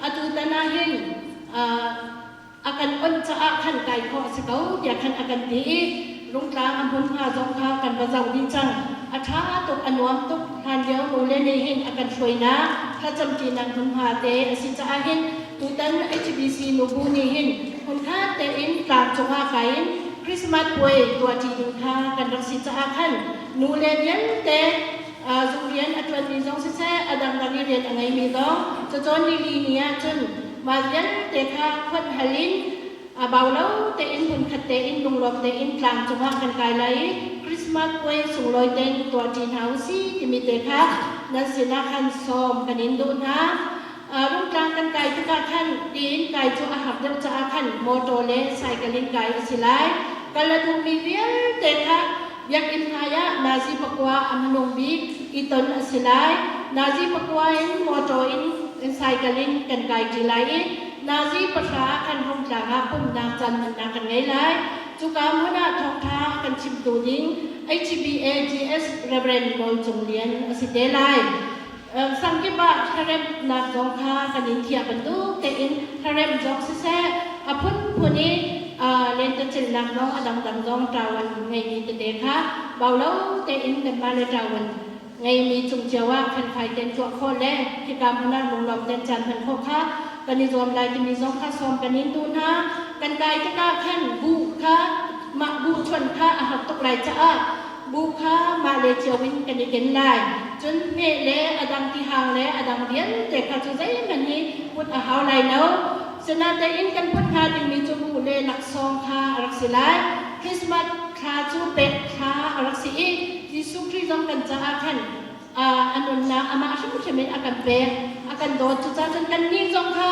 atutan ah hin a kan onh caah khan kai khawh a si ko tiah khan a kan ti i Rungtlang a hmunhma zong kha kan va zoh dih cang. A ṭha tuk, a nuam tuk. Hlan lio nule nih hin a kan hruainak, thlacamṭinak hmunhma te a si caah hin tutan HBC nubu nih hin hmunkhat tein tlang cungah kai in Christmas puai tuahṭi ding kha kan rak si caah khan nule vialte zung rian a ṭuanmi zong siseh, a dangdang i rian a ngeimi zong cacawn nili ni ah cun mah vialte kha khuanh hal in. A bau lo tein hmunkhat tein lunglawm tein tlang cungah kan kai lai i Christmas puai sunglawi tein tuah ṭi hna usih timi te kha nan sinah khan sawm kan in duh hna. Rungtlang kan kai tikah khan tiin kai cu a har deuh caah khan motor le cycle in kai a si lai. Kal a duhmi vialte kha biakinn hmai ah nazi pakua a hmanung bik i ton a si lai. Nazi pakua in motor in cycle in kan kai ṭi lai i nazi pahra ah khan Rungtlang ah pumhnak caan hmannak kan ngei lai. Cuka hmun ah thawngṭha a kan chimtu ding HBAGS Reverend Nawl Cung Lian a si te lai. Sangkip ah hlaremnak zong kha kan in thiah bantuk tein hlarem zong siseh a phunphun i lentecelhnak zong a dangdang zong ṭawan ngeimi tete kha bau lo tein kanmah le ṭawan ngeimi cung cio ah felfai tein tuah khawh le khika hmun ah lunglawm tein caan hman khawh kha kan i zuam lai timi zong kha sawm kan in duh hna. Kan kai tikah khan buh kha mah buh chuan kha a har tuk lai caah Bu kha mah le cio in kan i ken lai. Cun hmeh le a dang tihang le a dang vialte kha cu zeihmanh hi put a hau lai lo. Sinain kan put hnga dingmi cu buh le laksawng kha a rak si lai. Christmas thla cu pek thla a rak si i Jesuh Khrih zong kan caah khan a nunnak amah hrimhrim in a kan pek, a kan dawt. Cucaah cun kannih zong kha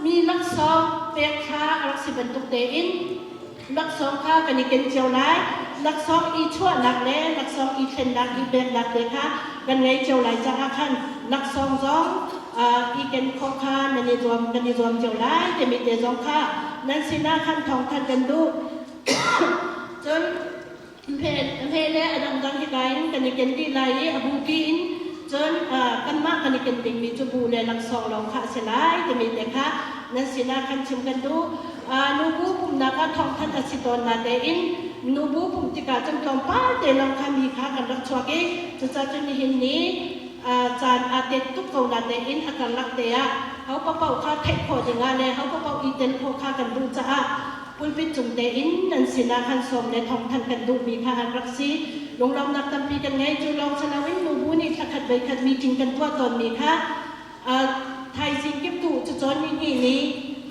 mi laksawng pek thla a rak si bantuk tein Laksawng kha kan i ken cio lai. Laksawng i chuahnak le laksawng i thlennak i peknak te kha kan ngei cio lai caah khan laksawng zong i ken khawh kha nan i zuam kan i zuam cio lai timi te zong kha nan sinah khan thawngthanh kan duh. Cun hme le a dangdang hika in kan i ken dih lai i a bupi in cun kanmah kan i ken dingmi cu bu le laksawng lawng kha a si lai timi te kha nan sinah khan chim kan duh. Nubu pumhnak ah thawngthanh a si tawn natein nubu pumh tikah cun tlawmpal te lawng kha mi kha kan rak chuak i cucaah cun nihin ni caan aa tet tuk ko natein a karlak te ah ho paoh kha theih khawh dingah le ho paoh i tel khawh kha kan duh caah Pulpit cung tein nan sinah khan sawm le thawngthanh kan duhmi kha an rak si. Lunglawmhnak tampi kan ngei. Cu lawng si loin nubu nih thlakhat voikhat meeting kan tuah tawnmi kha thaizing kip tu cucawn nihnih ni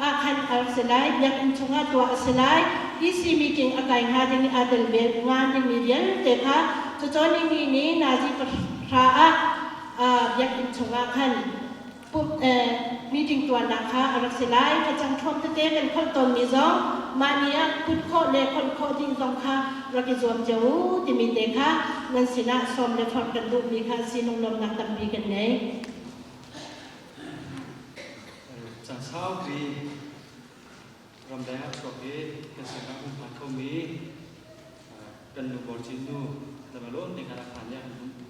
ah khan a rak si lai. Biakinn chungah tuah a si lai. EC meeting a kai hnga ding i aa tel ve hnga dingmi vialte kha cucawn nihnih ni nazi pahra ah biakinn chungah khan meeting tuahnak kha a rak si lai. Facang ṭhuam tete kan kholh tawnmi zong mah ni ah put khawh le kholh khawh ding zong kha rak i zuam cio u timi te kha nan sinah sawm le forh kan duhmi kha si lunglawmhnak tampi kan ngei. Caan saupi ramdang ah chuak i kan sinah um phan khomi kan nu Borcin nu Lebanon te kha phan le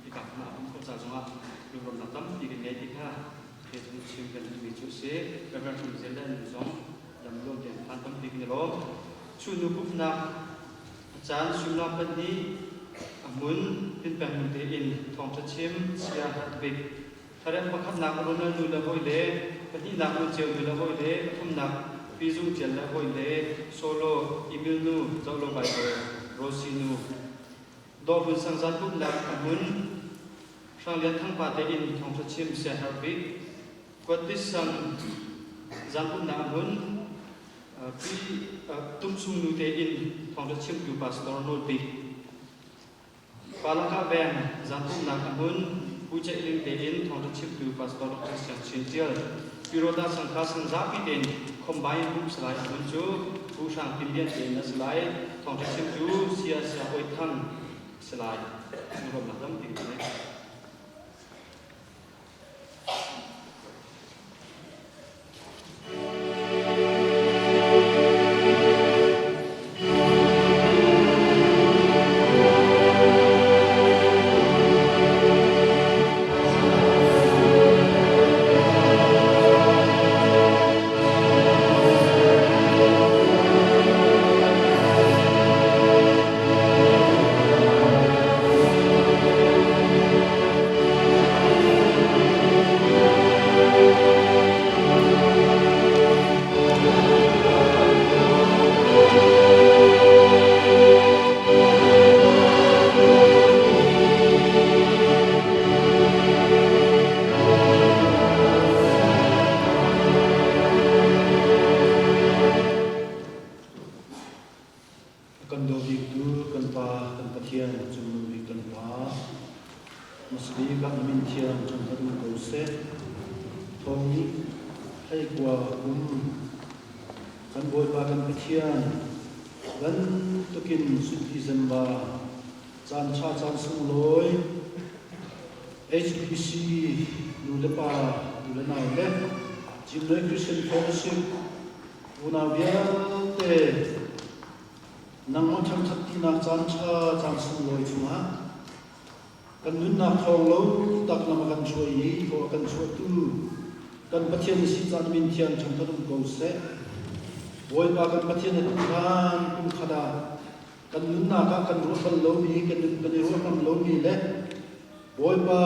hika hmun ah um kho ca zongah lunglawmhnak tampi kan ngei ti kha he cu chim kan duhmi cu a si. Reverend Hrum Zel le an nu zong lamluan te phan tampi kan i lawm. Chu nu pumhnak a caan suimilam pahnih a hmun tinpeng nu tein thawngṭha chim chia bik Thlarem pakhatnak Ronald nu le hawi le pahnihnak Nu Ceu nu le hawi le pathumnak Pi Zung Tial le hawi le Solo Emil nu Zohlo Bible Rosie nu Dawhmun Sangzan pumhnak a hmun Hrang Lian Thang pa te in thawngṭha chim siaherh bik Kuattis sang zan pumhnak a hmun Pi Tum Sung nu te in thawngṭha chimtu Pastor Nawl Bik Palangka veng zaanpumhnak a hmun Pu Ceih Ling tein thawngṭha chimtu Pastor Dr. Siang Chin Ṭial, Pyroda sangka sang zapi tein combine pumh salai a hmun cu Pu Hrang Tin Lian tein a si lai. Thawngṭha chimtu Sia Sia Oi Thang si lai. Lunglawmhnak tampi kan ngei. Bik ah na min thiang thangṭhat um ko seh. Thawng nih hleikua kum kan Bawipa kan Pathian bantukin sut December caan ṭha caan sunglawi HBC nu le pa nu le nau le Cimnuai Christian Fellowship unau vialte nangmah ṭhangṭhat tinak caan ṭha caan sunglawi chungah kan nunnak thawng lo tak lam a kan hruai i thaw a kan chuahtu kan Pathian na si caan min thiang ṭhangṭhat um ko seh. Bawipa kan Pathian na tuukhan kum khat ah kan nunnak ah kan ruah bal lomi kan nun kan i ruah ngam lomi le Bawipa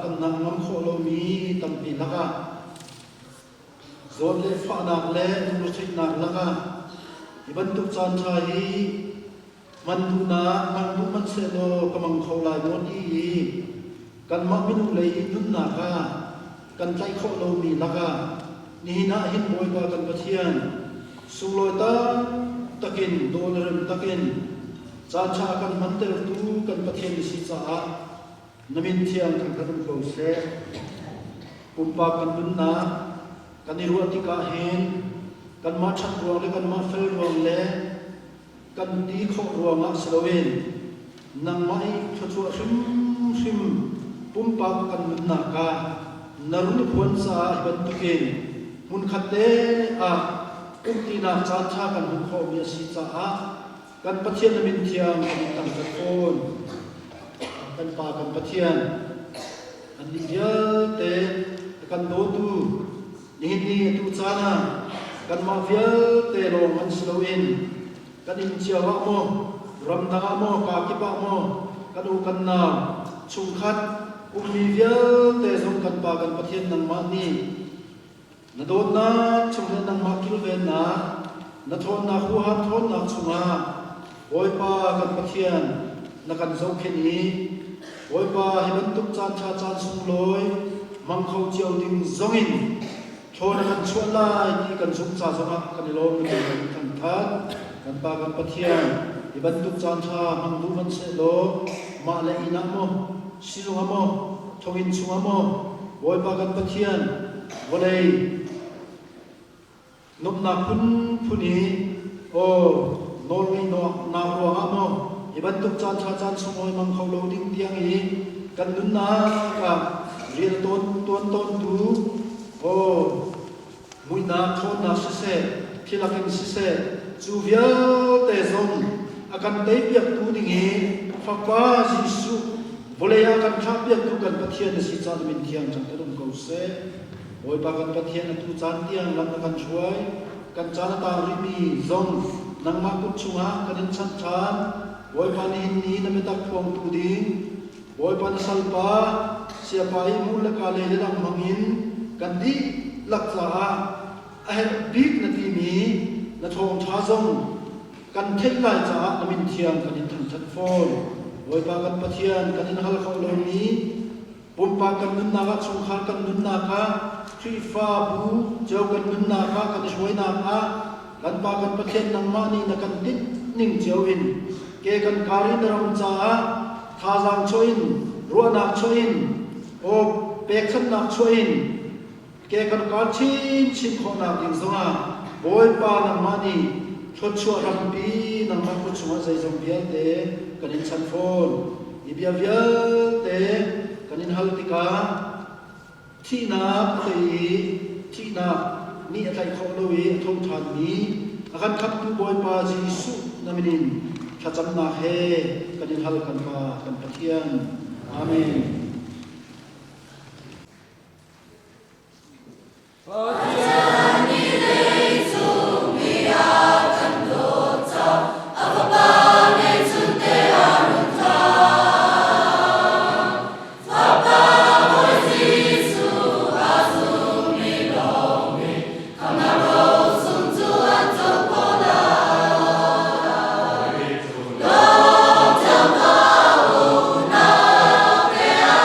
kan nang ngam khawh lomi tampi lakah zawt le fahnak le lungretheihnak lakah hi bantuk caan ṭha hi man duhnak man duh hmanhsehlaw ka mang kho lai maw ti i kanmah minung lei i nunnak ah kan tlaih khawh lomi lakah nihin ah hin Bawipa kan Pathian sunglawi taktak in daw le rem takin caan ṭha kan hmantertu kan Pathian na si caah na min thiang thangṭhat um ko seh. Pumpak kan nunnak kan i ruah tikah hin kanmah ṭhat ruang le kanmah fel ruang le kan ti khawh ruangah si loin nangmah i thluachuah hrimhrim pumpak kan nunnak ah na run i phuan caah hi bantukin hmunkhat te ah umtinak caanṭha kan hmuh khawhmi a si caah kan Pathian na min thiang kan in thangṭhat fawn. Kan Pa kan Pathian, annih vialte a kan dawtu Nihin ni atu caan ah kanmah vialte lawng an si loin kan inn cio ah maw, ramdang ah maw, kakip ah maw, kan u kan nau, chungkhat, ummi vialte zong kan Pa kan Pathian nangmah nih na dawtnak chung le nangmah kilvennak, na ṭhawnnak huham ṭhawnnak chungah Bawipa kan Pathian na kan zohkhenh i Bawipa hi bantuk caan ṭha caan sunglawi hmang kho cio ding zongin thlaw na kan chuah lai ti kan zumh ca zongah kan i lawm na kan thangṭhat. Kan Pa kan Pathian hi bantuk caan ṭha hmang duh hmanhsehlaw mah le inn ah maw, sizung ah maw, thonginn chungah maw, Bawipa kan Pathian vawlei Nuamhnak phunphun i aw nawlngeihnak ruangah maw hi bantuk caan ṭha caan sunglawi mang kho lo ding tiang i kan nunnak ah rian tuan tawntu aw muihnak ṭhawnnak siseh thilak in siseh cu vialte zong a kan teipiaktu ding i Fapa Jesuh vawlei ah kan thlahpiaktu kan Pathian na si caan min thiang cang kan um ko seh. Bawipa kan Pathian atu caan tiang lam na kan hruai. Kan caan a tang rihmi zong nangmah kut chungah kan in chanh ṭhan. Bawipa nihin ni na biatak phuangtu ding Bawipa na salpa siapa i mur le ka lei le dang hmangin kan dihlak caah a herh bik na timi na thawngṭha zong kan theih lai caah na min thiang kan in thangṭhat fawn. Bawipa kan Pathian kan in hal kho lomi Pumpak kan nunnak ah, chungkhar kan nunnak ah, Khrihfabu cio kan nunnak ah, kan i hruainak ah, kan Pa kan Pathian nangmah nih na kan tinh ning cio in ke kan kar i na ram caah thazaang chuah in, ruahnak chuah in, aw pekchanhnak chuah in ke kan kar chinchin khawhnak ding zongah Bawipa nangmah nih thluachuah rampi nangmah kut chungah zeizong vialte kan in chan fawn. Hi bia vialte kan in hal tikah thihnak a tei i thihnak nih a tlaih khawh lo i a tho ṭhanmi a kan khamhtu Bawipa Jesuh na min in thlacamnak he kan in hal kan Pa kan Pathian. Amen. Pathian nih leicung mi a kan dawt caah a Fapa ngeihchunte a run thlah. Fapa Bawi Jesuh a zummi lawng nih khamhnak rosung cu an co khawh lai. Lawm cang tuah u, naute a.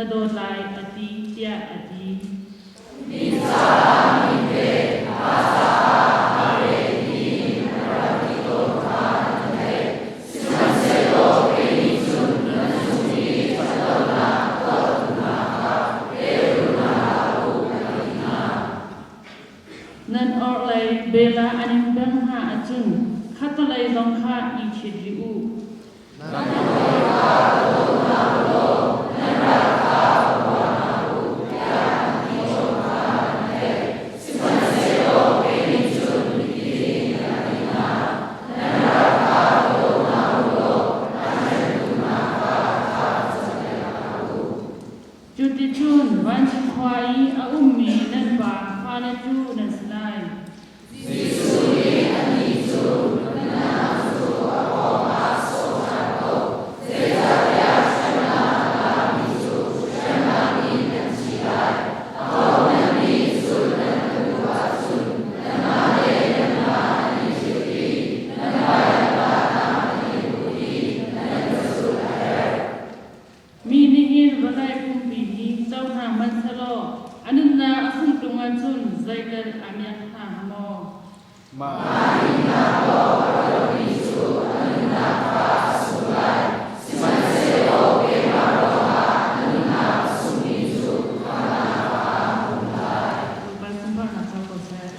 na dawt lai, a ti, tiah a ti. Nan orhlei bel ah an in bengh hna ahcun khattelei zong kha i ṭhit rih u. Cuticun vancung khua i a ummi nan Pa fale cu nan si lai. Mi nih hin vawlei pumpi hi cohlang hmanh sehlaw a nunnak a sungh ṭung ahcun zeital a miak hna hnga maw? Bawipa sunparnak co ko seh.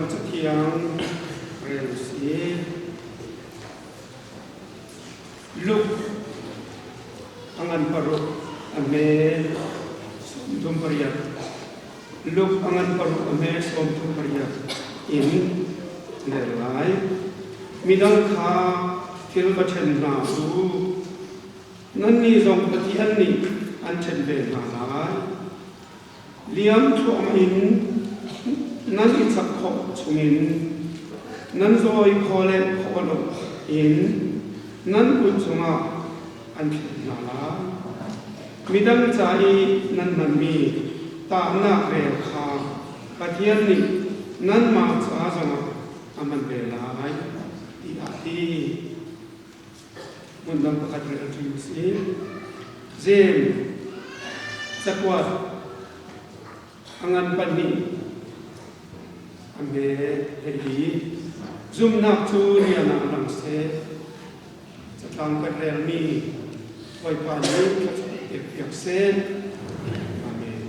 Cathiang rel usih. Luke a ngan paruk a hme 38. Luke a ngan paruk a hme 38 in rel lai. Midang kha thil va ṭhen hna u. Nannih zong Pathian nih an ṭhen ve hna lai. Liam thluahmah in nan i chak khawh chungin nan zawi khaw le khaw lo in nan kut cungah an thlet hna lai. Midang ca i nan hmanmi tahnak rel kha Pathian nih nanmah ca zongah a hman ve lai, tiah a ti. Hmundang pakhat rel ṭi u sih. Jeim cakuat a ngan pahnih a hme hleili. Zumhnak cu rian ah lang seh. Catlang kan relmi Bawipa nih thluachuah pek piak seh. Amen.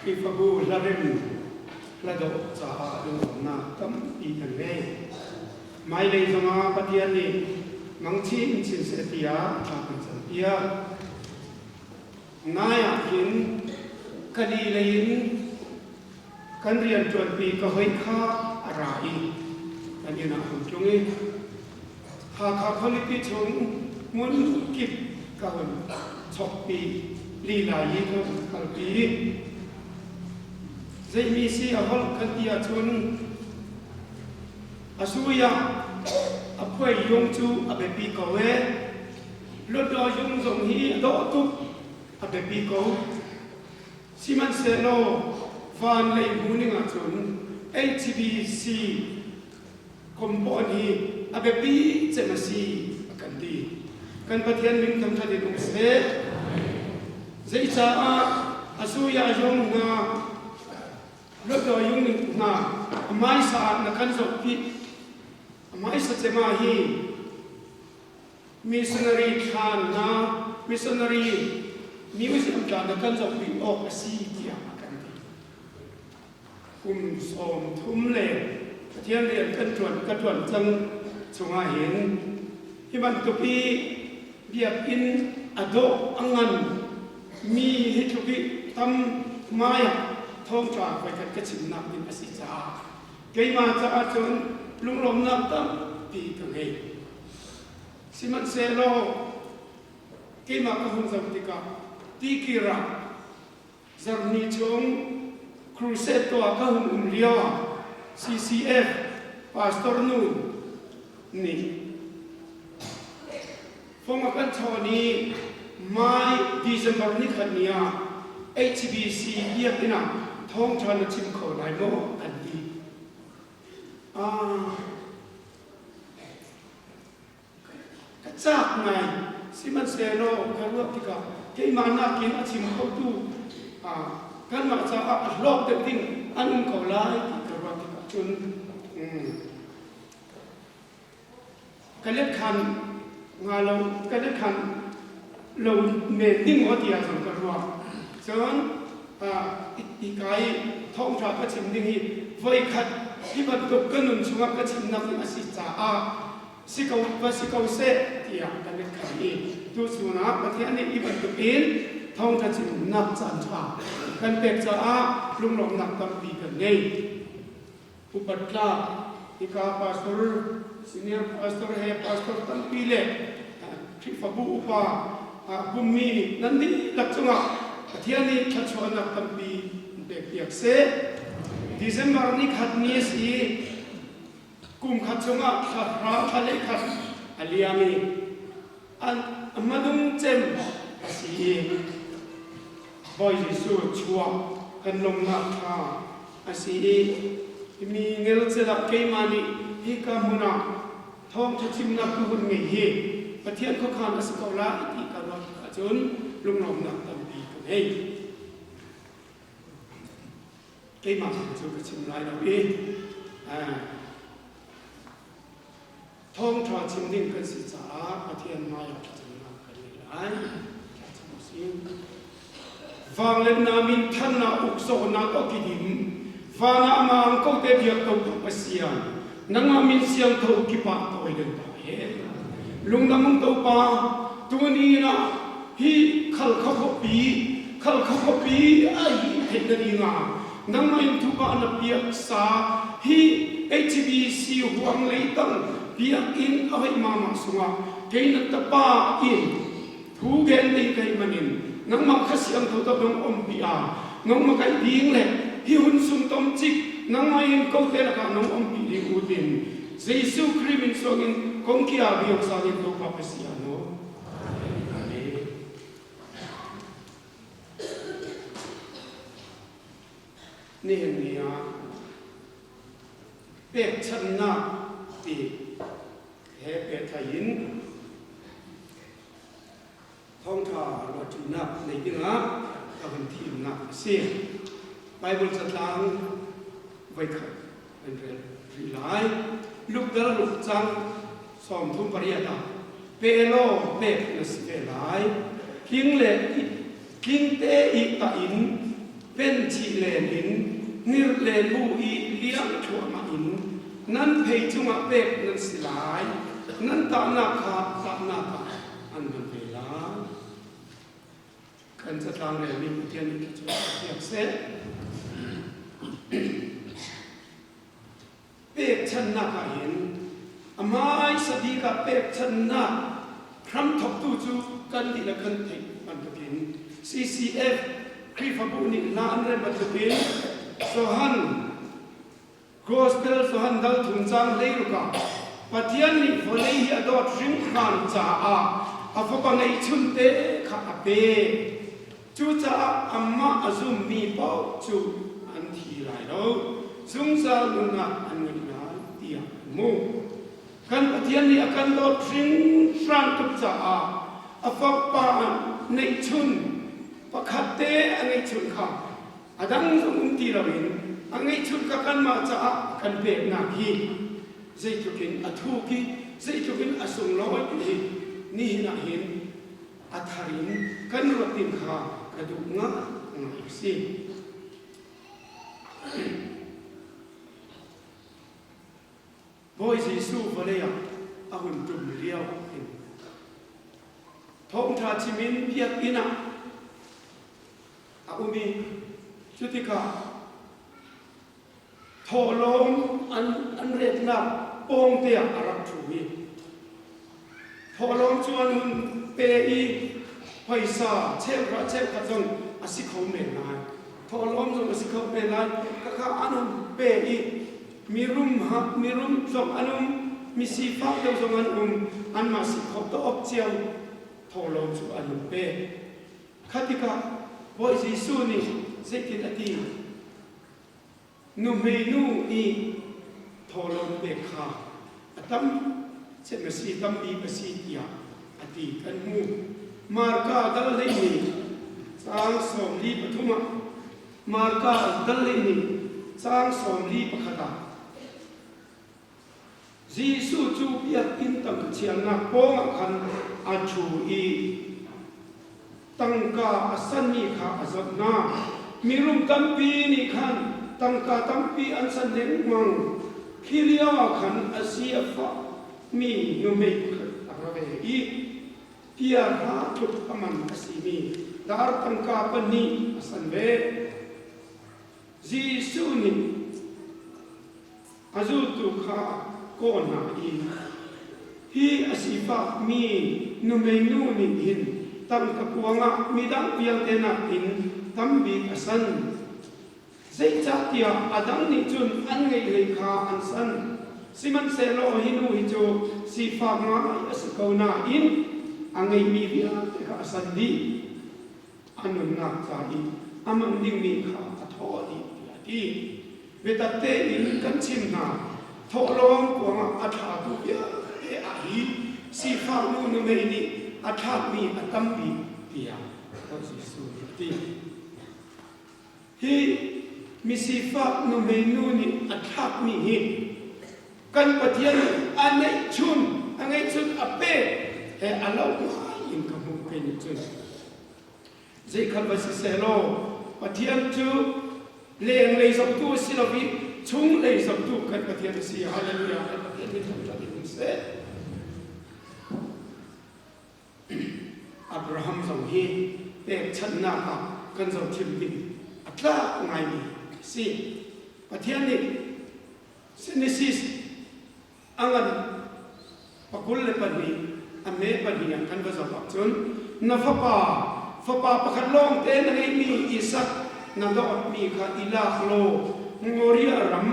Khrihfabu hlarem hladawh caah lunglawmhnak tampi kan ngei. Hmailei zongah Pathian nih mangchi in chin seh tiah thla kan campiak. Nai ah hin kali lei in kan rianṭuanpi ka hoi kha a ra i kan inn ah hun tlung i Hakha khualipi chung hmun kip ka hun chokpi lila i ka hun kalpi. Zeimi si a holh kan ti ahcun a sui ah a phuai yung cu a biapi ko ee. Hlutdaw yung zong hi a dawh tuk a biapi ko. Sihmanhsehlaw van lei hmu ning ahcun HBC compound hi a biapi cem a si a kan ti. Kan Pathian min thangṭhat in um seh. Zeicaah a suya yung hna Hlutdaw yung hna a hmaisa ah na kan zohpi. A hmaisa cem ah hi Missionary thlan na missionary museum tla na kan zohpi awk a si tiah a kan ti. Kum 30 le Pathian rian kan ṭuan ka ṭuan cang chungah hin hi bantuk i biakinn a dawh a ngan mi hi tluk i tam ngai ah thawngṭha voikhat ka chimnak ding a si caah keimah caah cun lunglawmhnak tampi ka ngei. Sihmanhsehlaw keimah ka hun zoh tikah tikir ah zarhni chung crusade tuah ka hun um lio ah CCF pastor nu nih fong a kan chawn i Mai December ni khat ni ah HBC biakinn ah thawngṭha na chim kho lai maw an ti. Ah, Ka caak ngai. Sihmanhsehlaw ka ruah tikah keimah nakin a chim khotu kanmah caah a hlawk deuh ding an um ko lai ti ka ruah tikah cun ka let khan nga lo ka let khan lo men ding maw tiah zong ka ruah. Cun hika i thawngṭha ka chim ding hi voikhat hi bantuk ka nun chungah ka chimnak ding a si caah si ko va si ko seh tiah kan i kham i tuchun ah Pathian nih hi bantuk in thawngṭha chimnak caanṭha kan pek caah lunglawmhnak tampi kan ngei. Upat tlak hika pastor senior pastor he pastor tampi le Khrihfabu upa pummi nan dihlak cungah Pathian nih thluachuahnak tampi in pek piak seh. December ni khat ni a si i kum khat chungah thla hra thla le khat a liam i an hmanung cem a si i Bawi Jesuh chuak kan lawmhnak thla a si i mi ngelcel ah keimah nih hika hmun ah thawngṭha chimnak ka hun ngei hi Pathian khuakhan a si ko lai ti ka ruah tikah cun lunglawmhnak tampi ka ngei. Keimah cu ka chim lai lo i thawngṭha chim ding kan si caah Pathian hmaiah thlacamnak kan ngei lai. Thlacam usih. Vang le namin thannak uk zawhnak a kidim van ah mang ko te biak ko tu pasian nangmah min siang tho kipa tawi den ta he lungdang to pa tuni na hi khal kha khuapi khal kha khuapi a hi theih na ding ah nangmah in thupa na piak sa hi HBC huang lei tang biakinn a hoi mama sungah kei na tapa in thu gen ding kai manin nangmah kha siang tho ta dong om pi a nangmah kai ding le hi hun sung tom chik nangmah in ko te laka nong om pi ding utin Jesuh Christ min suangin kongkia biok sangin to pa pasiano Amen. Nihin ni ah pekchanhnak ti he pehtlaih in thawngṭha ruahṭinak nei dingah ka hun thimnak a si. Bible catlang voikhat kan rel rih lai. Luke dal ruk cang 38 ah pe law pek na si ve lai. Tling le tling te i tah in. pen chih len in hnirh len bu i liang thluahmah in nan phei cungah pek nan si lai. Nan tahnak kha tahnak ah an hman ve lai. Kan catlang relmi Pathian nih thluachuah piak seh. Pekchanhnak ah hin a hmaisa bik ah pekchanhnak hramthawktu cu kan dihlak kan theih bantukin CCF Khrihfabu nih hla an rem bantukin Johan Gospel Johan dal thum cang hleiruk ah Pathian nih vawlei hi a dawt hringhran caah a fapa ngeihchunte kha a pek. Cucaah amah a zummi paoh cu an thi lai lo, zungzal nunnak an ngei lai tiah an hmuh. Kan Pathian nih a kan dawt hringhran tuk caah a fapa neihchun pakhat te a ngeihchun kha a dang zong um ti loin a ngeihchun kha kanmah caah a kan peknak hi zeitluk in a thuk i zeitluk in a sunglawi ti hi nihin ah hin a thar in kan ruat ding kha ka duh ngai a si. Bawi Jesuh vawlei ah a hun ṭum lio hin thawngṭha chim in biakinn ah a um i cutikah thawhlawm an retnak pawngte ah a rak ṭhu i thawhlawm cu an hun pe i phaisa cheuhra cheukhat zong a si kho men lai thawhlawm zong a si kho men lai khakha an hun pe i mirum ha mirum zong an um misifak deuh zong an um anmah si kho ta awk cio thawhlawm cu an hun pe kha tikah Bawi Jesuh nih zeitin a ti Nuhmeinu i thawhlawm pek kha a tam cem a si, tam bik a si tiah a ti kan hmu. Marka dal 12 caang 43 ah Marka dal 12 caang 41 ah Jesuh cu biakinn tangka chiahnak pawngah khan a ṭhu i tangka a sanmi kha a zoh hna. Mirum tampi nih khan tangka tampi an san lengmang. Khi lioah khan a si a fakmi nuhmei pakhat a ra ve i pia hra tluk a man a simi dar tangka pahnih a san ve. Jesuh nih a zultu kha kaw hna i hi a sifakmi nuhmeinu nih hin tangka kuang ah midang vialte nakin tam bik a san. Zeicahtiah a dang nih cun an ngeih hlei kha an san. Sihmanhsehlaw hi nu hi cu sifak ngai a si ko nain a ngeihmi vialte kha a san dih. A nunnak ca i a man dingmi kha a thawh dih tiah a ti. Biatak tein kan chim hna, thawhlawm kuangah a thlatu vialte ah hi sifak nu nuhmei nih a thlakmi a tam bik tiah Bawi Jesuh nih a ti. Hi misifak nuhmei nu nih a thlakmi hi kan Pathian nih a neihchun a ngeihchun a pek he a lo ngai in ka hmuh kei nih cun. Zeikhal va si sehlaw Pathian cu lenglei zohtu a si lo i chunglei zohtu kan Pathian a si. Hallelujah. Kan Pathian min thangṭhat in um seh. Abraham zong hi pekchanhnak ah kan zohthim ding a tlak ngaimi a si. Pathian nih Genesis a ngan 22 a me pahnih ah kan va zoh ahcun na fapa fapa pakhat lawng te na ngeihmi Isak na dawtmi kha i lak law Moriah ram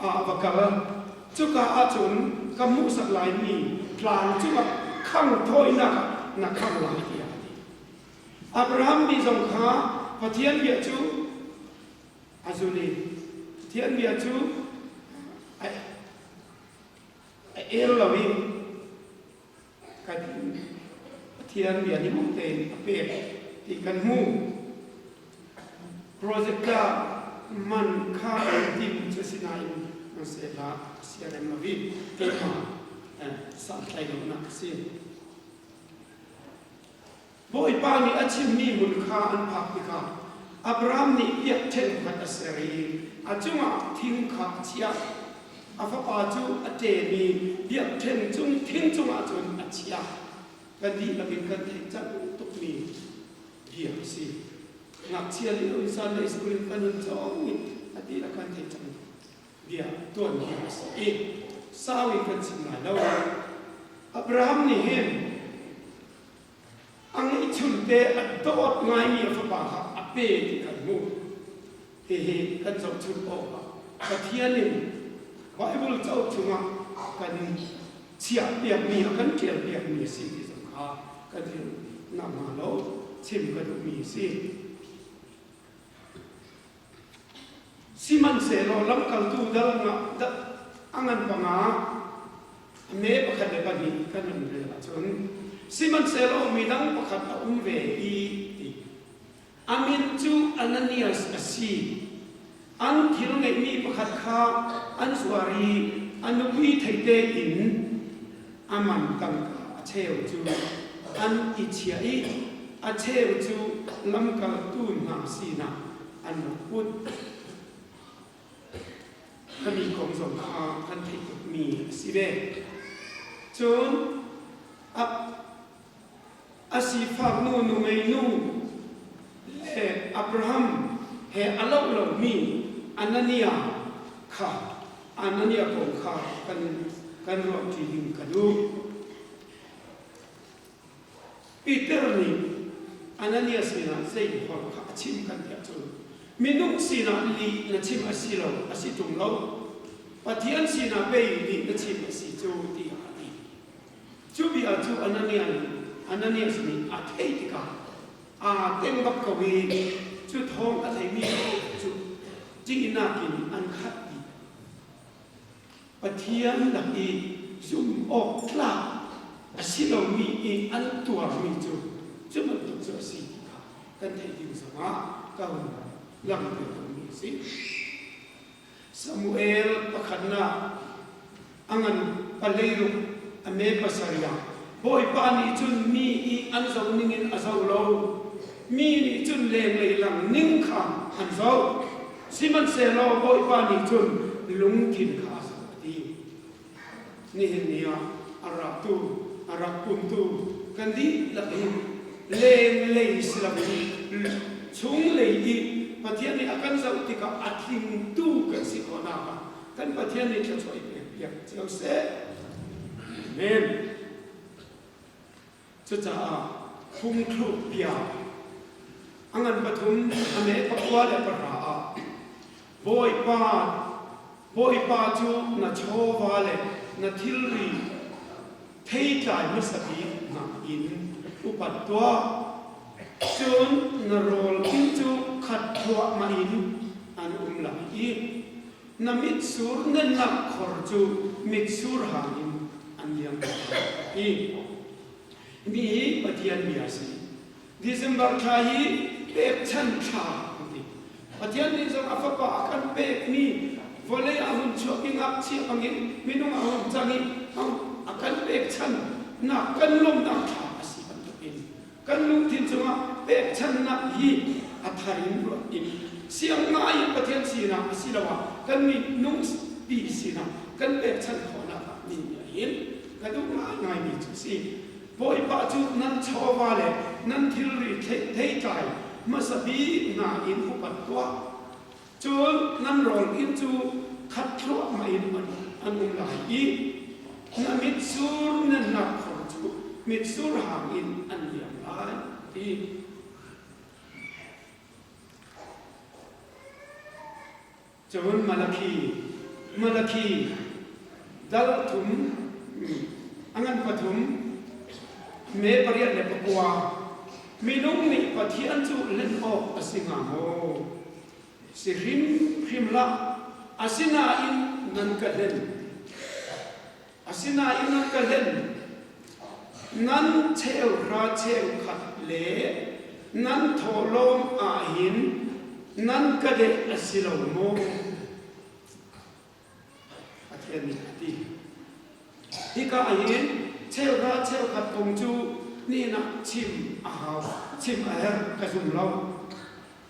ah va kal. Cuka ahcun ka hmuhsak laimi tlang cungah khang thawinak ah na khang lai tiah a ti. Abraham nih zong kha Pathian bia cu a zul i Pathian bia cu a el lo i kan Pathian bia nih mong tein a pek ti kan hmu. Project ka man kha an tim cu sinain an se hlah siarem lo i keimah santlai lonak a si. Bawipa nih a chimmi hmun kha an phak tikah Abraham nih biakṭheng khat a ser i a cungah thing kha a chiah. A fapa cu a ṭem i biakṭheng cung thing cungah cun a chiah. Kan dihlak in kan theih cang tukmi bia a si. Ngakchia lio in Sunday school in kan hun cawng i a dihlak kan theih cang bia tuan bia a si i sau in kan chim lai lo. Abraham nih hin a ngeihchunte a dawt ngaimi a fapa kha a pe ti kan hmuh. Hihi kan zohchunh awkah Pathian in Bible cauk chungah kan chiahpiakmi a kan ṭialpiakmi a si ti zong kha kan hngalh nakhnga lo chim ka duhmi a si. Sihmanhsehlaw lamkaltu dal a ngan panga a me pakhat le pahnih kan hun rel ahcun sihmanhsehlaw midang pakhat a um ve i ti A min cu Ananias a si. An thil ngeihmi pakhat kha an zuar i a nupi theite in a man tangka a cheu cu an i chiah i a cheu cu lamkaltu hna sinah an rak put. Khami kong zong kha kan theih tukmi a si ve. Cun a A sifak nu nuhmeinu le Abraham he a loh lomi Anania kha Anania kong kha kan kan ruahṭi ding ka duh. Peter nih Anania sinah zei holh kha a chim kan ti ahcun minung sinah lih na chim a si lo a si ṭung lo Pathian sinah pei lih na chim a si cu tiah a ti. Cu bia cu Ananias nih a theih tikah aa teng bak ko i cu thawng a theimi cu ṭihnak in an khat dih. Pathian lak i zumh awk tlak a si lomi i an tuarmi cu cu bantuk cu a si ti kha kan theih ding zongah ka hun langhter duhmi a si. Samuel pakhatnak a ngan paleiruk a me pasarih ah Bawipa nih cun mi i an zoh ningin a zoh lo. Mi nih cun lenglei lang ning kha an zoh. Sihmanhsehlaw Bawipa nih cun lungthin kha a zoh a ti. Nihin ni ah a raktu, a rak pumtu kan dihlak in lenglei si loin chunglei i Pathian nih a kan zoh tikah a tlingtu kan si khawhnak ah kan Pathian nih thluachuah i pek piak cio seh. Amen. Cucaah phungthluk bia a ngan pathum a me pakua le pahra ah Bawipa Bawipa cu na chawva le na thilri theitlai hmasa bik nakin upat tuah. Cun na rawl inn cu khat thluahmah in an um lai i na mitsur nennak khor cu mitsur hang in an liam lai ti. Mi hi Pathian bia a si. December thla hi pekchanh thla an ti. Pathian nih zong a fapa a kan pekmi vawlei a hun chuak i ngakchia bangin minung a hun cang i a kan pekchanhnak kan lawmhnak thla a si bantukin kan lungthin cungah pekchanhnak hi a thar in ruah in siang ngai in Pathian sinah asiloah kan minung pi sinah kan pekchanh khawhnak ah ni hin ka duh ngaingaimi cu a si. Bawipa cu nan chawva le nan thilri theitlai hmasa bik hna in upat tuah. Cun nan rawl inn cu khat thluahmah in an um lai i na mitsur nan hnakkhor cu mitsur hang in an liam lai, ti. Cun Malakhi, Malakhi dal thum, a ngan pathum, me pariat le pakua, minung nih Pathian cu hlen awk a si hnga maw? Si hrimhrim hlah, asinain nan ka hlen. Asinain nan ka hlen. Nan cheuhra cheukhat le nan thawhlawm ahhin nan ka deh a si lo maw? Pathian nih a ti. Hika ahhin cheuhra cheukhat kong cu Nihin ah chim a hau, chim a herh ka zum lo.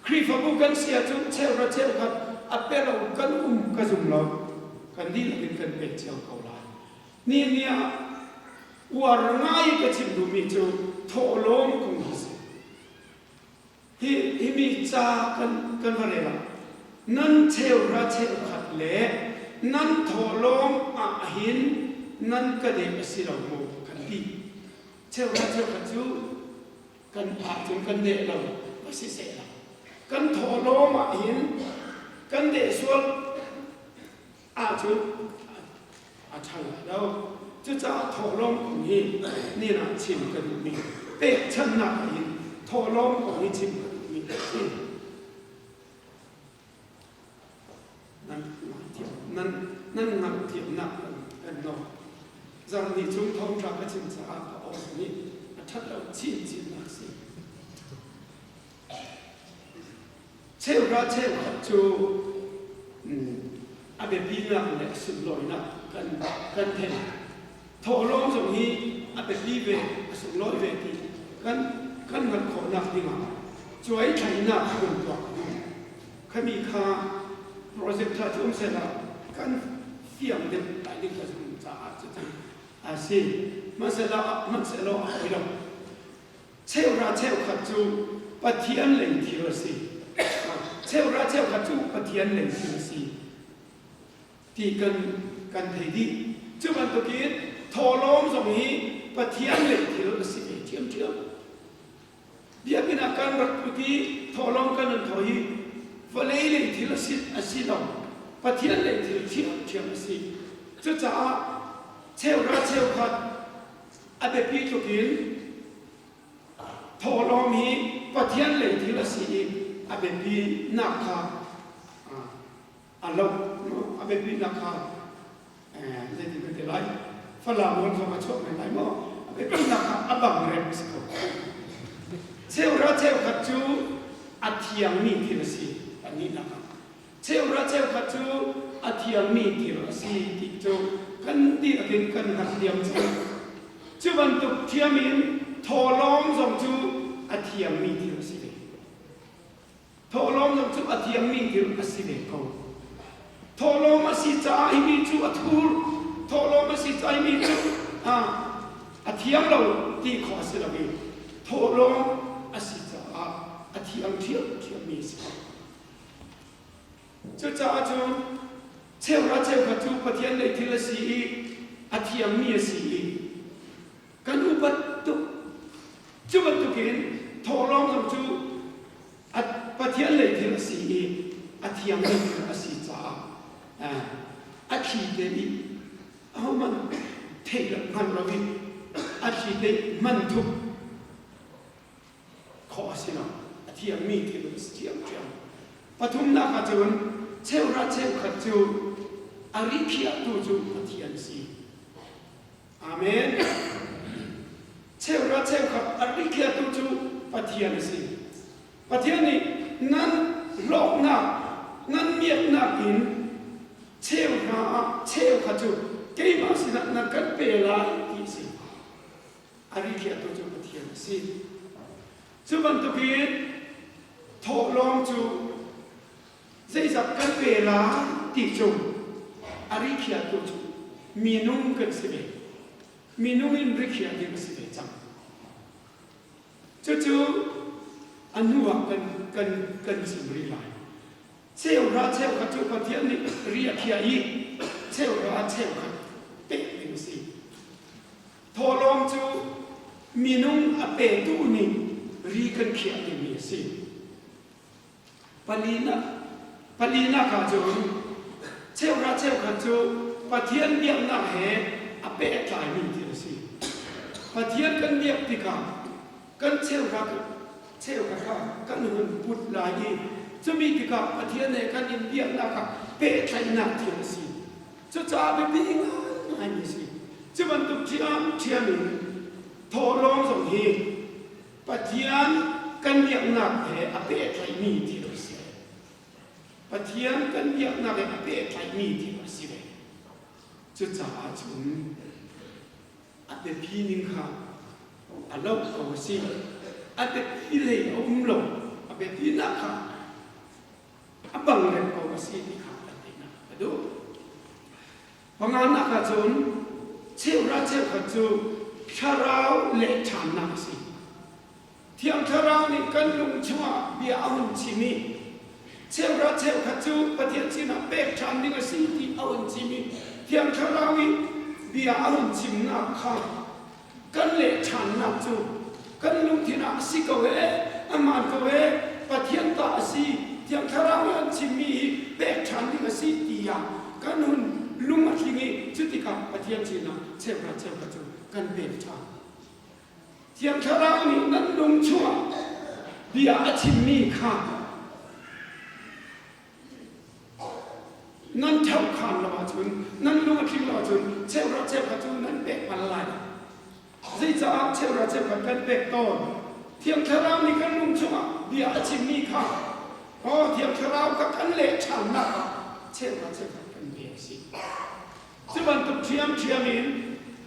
Khrihfabu kan si ahcun cheuhra cheukhat a pe lo kan um ka zum lo. Kan dihlak in kan pek cio ko lai. Nihin ni ah uar ngai ka chim duhmi cu thawhlawm kong hi si. Hi himi ca kan kan va rel ah nan cheuhra cheukhat le nan thawhlawm ah hin nan ka deh a si lo maw kan ti. Cheuhra cheukhat cu kan ahcun kan deh lo va si seh la kan thawhlawm ah hin kan deh sual ahcun a ṭha lai lo. Cucaah thawhlawm kong hi nihin ah chim ka duhmi pekchanhnak ah hin thawhlawm kong hi chim ka duhmi a si. Nan thiam nan nan ngamh thiamnak kan kan nawl. Zarhni chung thawngṭha ka chim caah ka aw nih a ṭhat lo chinchinnak si. Cheuhra cheukhat cu a biapinak le a sunlawinak kan kan theih. Thawhlawm zong hi a biapi ve, a sunglawi ve ti kan kan hngalh khawhnak dingah cuai thlainak hun tuah ka duh. Khami kha project tha cu um sehla kan fiang deuh lai ding ka zumh caah cucu a si. Hmanhsehlaw hmanhsehlaw a hoi lo. Cheuhra cheukhat cu Pathian lei thil a si. Cheuhra cheukhat cu Pathian lei thil a si ti kan kan thei dih. Cu bantukin thawhlawm zong hi Pathian lei thil a si ve ṭhiamṭhiam. Biakinn ah kan rak put i thawhlawm kan an thawh hi vawlei lei thil a si a si lo. Pathian lei thil ṭhiamṭhiam a si. Cucaah cheuhra cheukhat A biapi tluk in thawhlawm hi Pathian lei thil a si i a biapinak kha a lo a biapinak kha zeitin kan ti lai Falam rawn zong a chuak men lai maw a biapinak kha a bang rem a si ko cheuhra cheukhat cu a thiangmi thil a si pahnihnak ah Cheuhra cheukhat cu a thiangmi thil a si ti cu kan dihlak in kan hngalh diam cang. Cu bantuk thiam in thawhlawm zong cu a thiangmi thil a si ve. Thawhlawm zong cu a thiangmi thil a si ve ko. Thawhlawm a si caah hi mi cu a thur. Thawhlawm a si caah hi mi cu a thiang lo ti khawh a si lo i thawhlawm a si caah a thiang ṭhiamṭhiammi a si ko. Cucaah cun cheuhra cheukhat cu Pathian lei thil a si i a thiangmi a si i kan upat tuk. Cu bantukin thawhlawm zong cu Pathian lei thil a si i a thiangmi thil a si caah a thli te i ahohmanh theih lo hngal loin a thli te hman thup khawh a si lo. A thiangmi thil a si ṭhiamṭhiam. Pathumnak ah cun cheuhra cheukhat cu a rikhiahtu cu Pathian a si. Amen. Cheuhra cheukhat a rikhiahtu cu Pathian a si. Pathian nih nan hlawknak, nan miaknak in cheuhra ah cheukhat cu keimah sinah na kan pe lai ti a si. A rikhiahtu cu Pathian a si. Cu bantukin thawhlawm cu zeizat kan pe lai ti cu a rikhiahtu cu minung kan si ve. Minung in rikhiah ding a si ve cang. Cucu a hnu ah kan, kan, kan chim rih lai. Cheuhra cheukhat cu Pathian nih ri a khiah i cheuhra cheukhat pek ding a si. Thawhlawm cu minung a petu nih ri kan khiah dingmi a si. Palinak, palinak ah cun cheuhra cheukhat cu Pathian biaknak he a pehtlaimi thil a si. Pathian kan biak tikah kan cheuhra cheukhat kha kan hun put lai i cumi tikah Pathian he kan in biaknak ah pehtlaihnak thil a si. Cucaah biapi ngaingaimi a si. Cu bantuk ṭhiamṭhiam in thawhlawm zong hi Pathian kan biaknak he a pehtlaihmi thil a si. Pathian kan biaknak he a pehtlaihmi thil a si ve. Cucaah cun a biapi ning kha. A lo ko a si. A biapi lei a um lo. A biapi nak kha a bang reng ko a si ti kha kan theihnak ka duh. Panganak ahcun cheuhra cheukhat cu thlarau leh ṭhannak a si. Thiang Thlarau nih kan lung chungah bia a hun chim i cheuhra cheukhat cu Pathian sinah pek ṭhan ding a si ti a hun chim i Thiang Thlarau i bia a hun chimnak kha kan leh ṭhannak cu kan lungthin ah a si ko ee, a hmaan ko ee, Pathian ta a si, Thiang Thlarau nih an chimmi hi pek ṭhan ding a si tiah kan hun lung a tling i cutikah Pathian sinah cheuhra cheukhat cu kan pek ṭhan. Thiang Thlarau nih nan lung chungah bia a chimmi kha Nan ṭhohkhan lo ahcun, nan lung a tling lo ahcun cheuhra cheukhat cu nan pek bal lai. Zeicah cheuhra cheukhat kan pek tawn? Thiang Thlarau nih kan lung chungah bia a chimmi kha aw Thiang Thlarau kha kan leh ṭhannak ah cheuhra cheukhat kan pek a si. Cu bantuk ṭhiamṭhiam in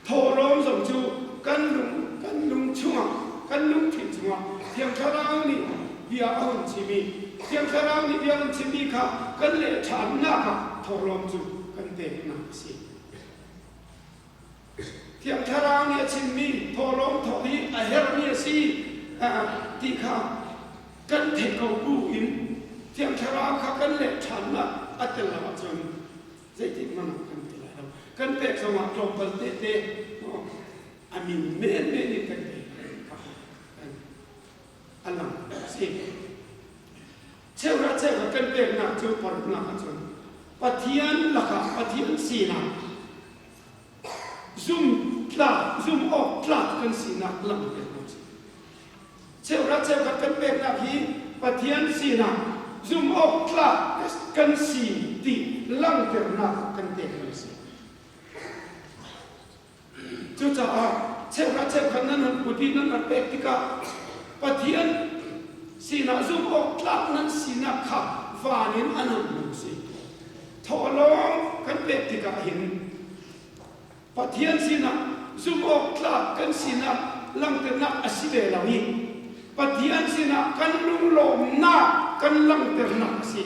thawhlawm zong cu kan lung kan lung chungah kan lungthin chungah Thiang Thlarau nih bia a hun chim i Thiang Thlarau nih bia a hun chimmi kha kan leh ṭhannak ah thawhlawm cu kan peknak a si. Thiang Thlarau nih a chimmi thawhlawm thawk hi a herhmi a si ti kha kan theih ko bu in Thiang Thlarau kha kan leh ṭhannak a tel lo ahcun Zeitik hmanh ah kan pe lai lo. Kan pek zongah tlawmpal tete a min menmen in kan pe kha a lang a si. Cheuhra cheuhra kan peknak cu paruknak ahcun Pathian lakah Pathian sinak zum tlak zum awk tlak kan sinak langhternak si. Cheuhra cheukhat kan peknak hi Pathian sinah zumhawktlak kan si ti langhternak kan pekmi a si. Cucaah cheuhra cheukhat nan hun put i nan rak pek tikah Pathian sinah zumhawktlak nan sinak kha van in an hun hmu si. Thawhlawm kan pek tikah hin Pathian sinah zumhawktlak kan sinak langhternak a si ve lo i Pathian sinah kan lunglawmnak kan langhternak a si.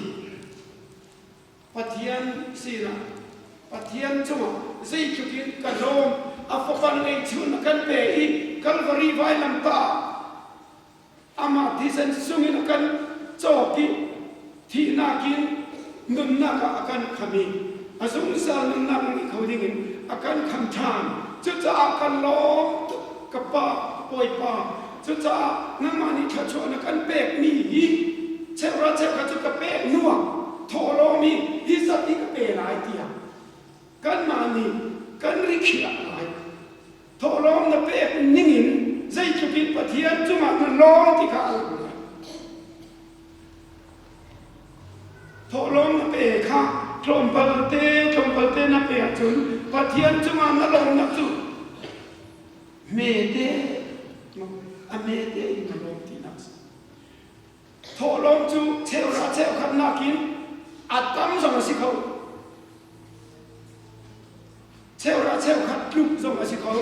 Pathian sinah Pathian cungah zeitluk in ka lawm a fapa ngeihchun a kan pe i Kalvari vailamtah amah thisen sungin a kan cawk i thihnak in nunnak ah a kan kham i a zungzal nunnak ngei kho dingin a kan kham ṭhan. Cucaah kan lawm tuk ka Pa, Bawipa. Cucaah nangmah nih thluachuah na kan pekmi hi cheuhra cheukhat cu ka pek hnuah thawhlawm hi hi zat hi ka pe lai tiah kanmah nih kan rikhiah lai. Thawhlawm na pek ningin zeitluk in Pathian cungah na lawm ti kha a lang lai. Thawhlawm na pe kha tlawmpal te tlawmpal te na pe ahcun Pathian cungah na lawmnak cu hmete a hmete in na lawm tinak a si. Thawhlawm cu cheuhra cheukhat nakin a tam zong a si kho. Cheuhra cheukhat tluk zong a si kho.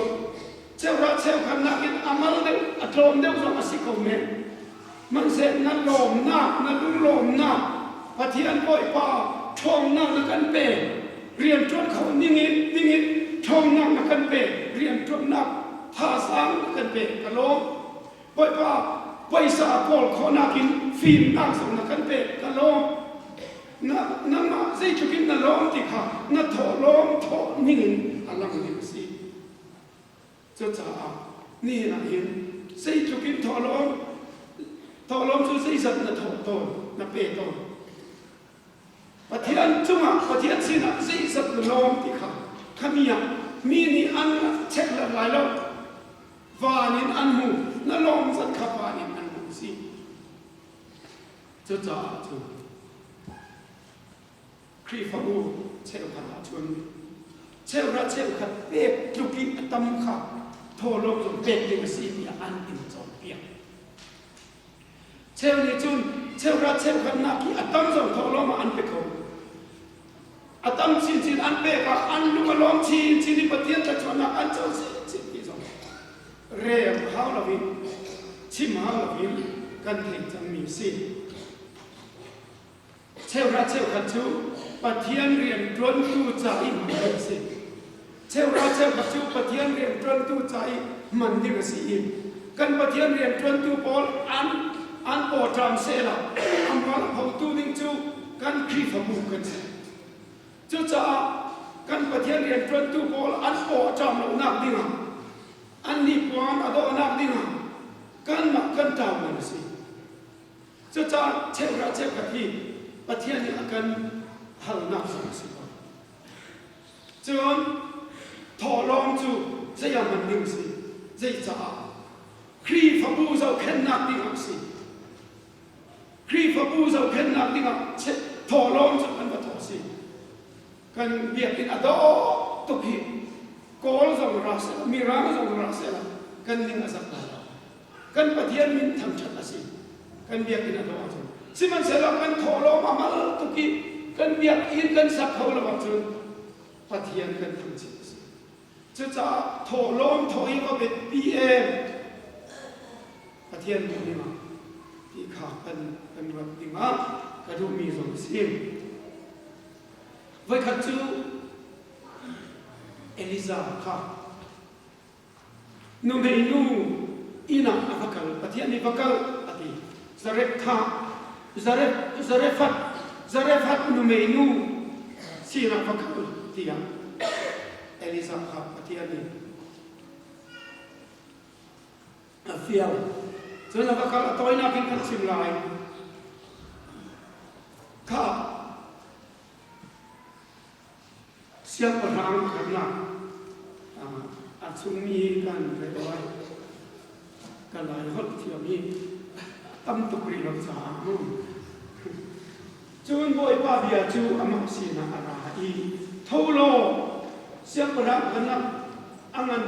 Cheuhra cheukhat nakin a mal deuh, a tlawm deuh zong a si kho men. Hmanhseh na lawmnak, na lunglawmnak, Pathian Bawipa ṭhawngnak na kan pe. Rianṭuan kho ningin dingin ṭhawngnak na kan pe. Rianṭuannak thazaang na kan pe. Ka lawm. Bawipa, paisa a kawl khawhnak in fimnak zong na kan pek, ka lawm. Na, nangmah zeitluk in na lawm ti kha na thawhlawm thawh ningin a lang ding a si. Cucaah nihin ah hin zeitluk in thawhlawm thawhlawm cu zeizat na thawh tawn, na pe tawn. Pathian cungah Pathian sinah zeizat na lawm ti kha khami ah mi nih an chekhlat lai lo. Van in an hmu, na lawm zat kha van in an hmu si. Cucaah cun Khrihfabu cheukhat ahcun cheuhra cheukhat pek tluk i a tam kha thawhlawm zong pek ding a si tiah an in cawnpiak. Cheu nih cun cheuhra cheukhat nak i a tam zong thawhlawm ah an pe kho. A tam chinchin an pek ah an lung a lawm chinchin i Pathian thluachuahnak an co chinchin ti zong rel kha. hau lo in chim hau lo in kan theih cangmi a si. Cheuhra cheukhat cu Pathian rianṭuantu ca i hman ding a si. Cheuhra cheukhat cu Pathian rianṭuantu ca i hman ding a si i kan Pathian rianṭuantu pawl an an pawṭam sehla a mual a photu ding cu kan Khrihfabu kan si. Cucaah kan Pathian rianṭuantu pawl an paw a ṭam lonak dingah an hnipuan a dawhnak dingah kanmah kan ṭauman a si. Cucaah cheuhra cheukhat hi Pathian nih a kan halnak zong a si ko. Cun thawhlawm cu zei ah hman ding a si? Zeicaah? Khrihfabu zohkhenhnak ding ah a si. Khrihfabu zohkhenhnak ding ah thawhlawm cu an va thawh a si. Kan biakinn a dawh tuk hi Kawl zong ra seh, Mirang zong ra seh kan ning a zak lai lo. Kan Pathian min thangṭhat a si. Kan biakinn a dawh ahcun. Sihmanhsehlaw kan thawhlawm a mal tuk i kan biakinn kan sak kho lo ahcun Pathian kan thangchiat a si. Cucaah thawhlawm thawh hi va biapi em Pathian duh dingah ti kha kan kan ruat dingah ka duhmi zong a si. Voikhat cu Elijah kha Nuhmeinu inn ah a va kal. Pathian nih va kal a ti. Zareptha, Zarep, Zarephath, Zarephath nuhmeinu sinah va kal tiah Elijah kha Pathian nih a fial. Cun a va kal a tawinak in kan chim lai. Kha Siangpahrang pakhatnak a chungmi kan rel lai. Ka lai holh thiam hi tam tuk rih lo caah Cun Bawipa bia cu amah sinah a ra i, Tho law, siangpahrang pakhatnak a ngan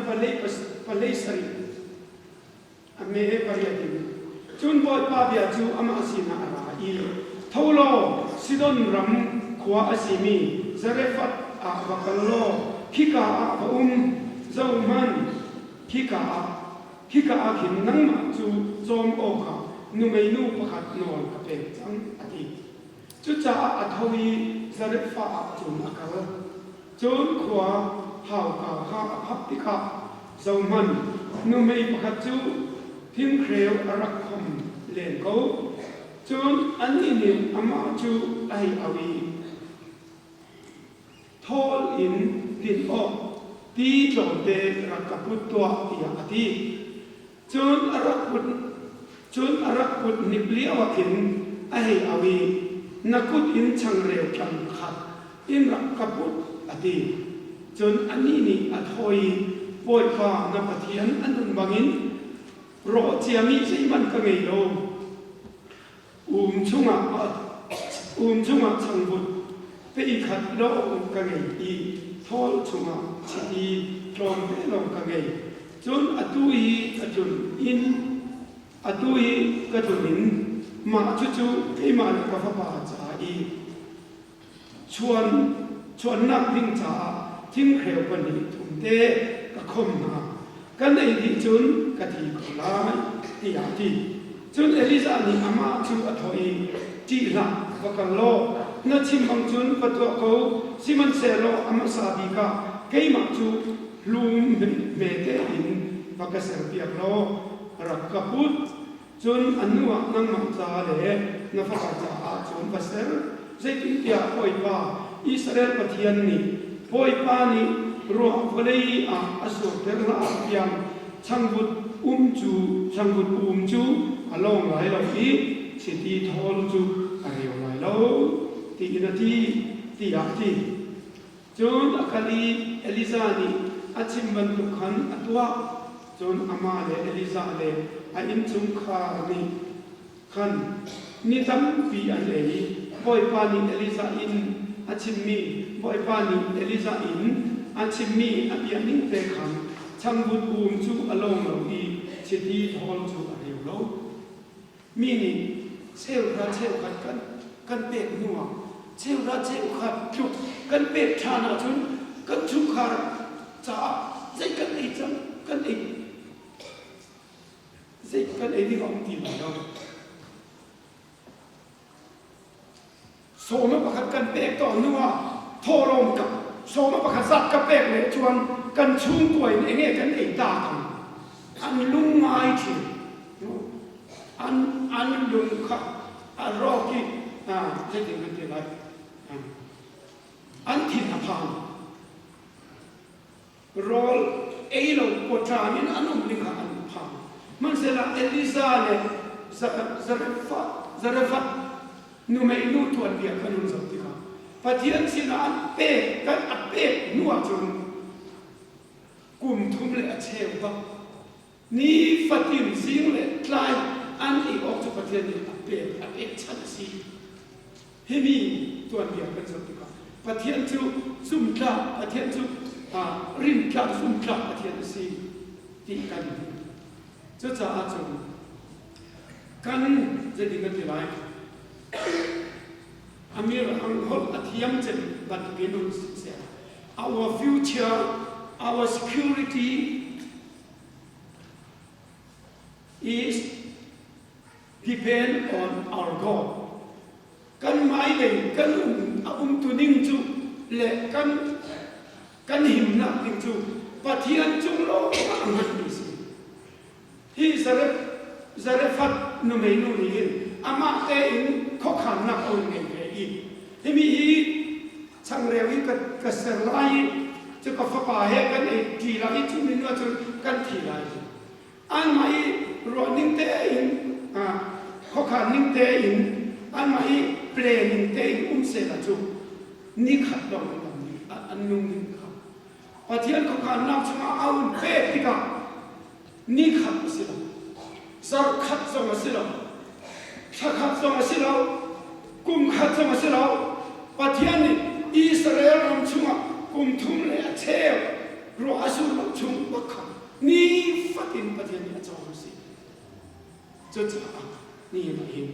palei sarih a me pariat in. Cun Bawipa bia cu amah sinah a ra i, Tho law, Sidon ram khua a simi Zarephath ah va kal law khika ah va um. Zohhmanh, khika ah khika ah khin nangmah cu cawm awkah numeinu pakhat nawl ka pek cang, a ti. Cucaah a tho i Zarephath ah cun a kal. Cun khua hauka kha a phak tikah zohhmanh, nuhmei pakhat cu thinghreu a rak khom len ko. Cun annih nih amah cu a hei auh i, Thawl in din awk ti tlawmte rak ka put tuah, tiah a ti. Cun a rak put cun a rak put hnik lioah khin a hei auh i, Na kut in changreu tlang khat in rak ka put, a ti. Cun anih nih a thawh i, Bawipa na Pathian a nun bangin rawh ciami zeihmanh ka ngei lo. Um chungah um chungah changvut pei khat lawng ka ngei i thawl chungah chiti tlawmte lawng ka ngei. Cun atu hi ka tlun inn atu hi ka tlun in mah cucu keimah le ka fapa ca i Chuan chuannak ding caah thinghreu pahnih thum te ka khom hna. Kan ei dih cun ka thi ko lai, tiah a ti. Cun Elijah nih amah cu a thawh i, Ṭih hlah, va kal law, na chim bang cun va tuah ko, sihmanhsehlaw a hmasa bik ah keimah cu hlum hmete in va ka serpiak law rak ka put. Cun a hnuah nangmah ca le na fapa caah cun va ser. Zeitintiah Bawipa, Israel Pathian nih, Bawipa nih ruah vawlei ah a surter hlah tiang changvut um cu changvut um cu a lawng lai lo i chiti thawl cu a reu lai lo, tiin a ti, tiah a ti. Cun a kal i Elijah nih a chim bantuk khan a tuah. Cun amah le Elijah le a innchungkhar nih khan ni tampi an ei i Bawipa nih Elijah in a chimmi Bawipa nih Elijah in a chimmi a bia ning te khan changvut um cu a lawng lo i chiti thawl cu a reu lo. Mi nih cheuhra cheukhat kan kan pek hnuah cheuhra cheukhat tluk kan pek ṭhan ahcun kan chungkhar caah zei kan ei cang kan ei. Zei kan ei ding a um ti lai lo. Sawma pakhat kan pek tawn hnu ah thawhlawm ka sawma pakhat zat ka pek le chuan kan chungkua in enge kan ei ta kang an lung ngai thin. An an lung kha a rawk i zeitin kan ti lai an thin a phang. Rawl ei lo pawṭam in an um ning kha an phang. Hmanhsehlaw Elijah le Zarephath nuhmeinu tuanbia kan hun zoh tikah Pathian sinah an pek kan a pek hnu ahcun kum thum le a cheu bak nifatin zing le tlai an ei awk cu Pathian nih a pek a pekchanh a si. Himi tuanbia kan zoh tikah Pathian cu zumtlak Pathian cu rintlak zumtlak Pathian a si ti kan hmuh. Cucaah cun kan zeitin kan ti lai Amir ang holh a thiam cem bantukin um siseh our future our security is depend on our God. Kan hmailei kan um a umtuning cu le kan kan himnak ding cu Pathian cung lawng ah a hngatmi si. Hi Zarephath nuhmeinu nih hin amah tein khuakhannak a hun ngei ve i himi hi changreu hi ka ser lai i cu ka fapa he kan ei ṭi lai i cu ni hnu ahcun kan thi lai. Anmah i ruahning tein khuakhan ning tein anmah i planning tein um sehla cu nikhat lawng an dam ding an nung ding kha Pathian khuakhannak chungah a hun pek tikah nikhat a si lo zarh khat zong a si lo thla khat zong a si lo kum khat zong a si lo Pathian nih Israel ram chungah kum thum le a cheu ruah a sur lo chung bak kha nifatin Pathian nih a cawm a si. Cucaah ni ah hin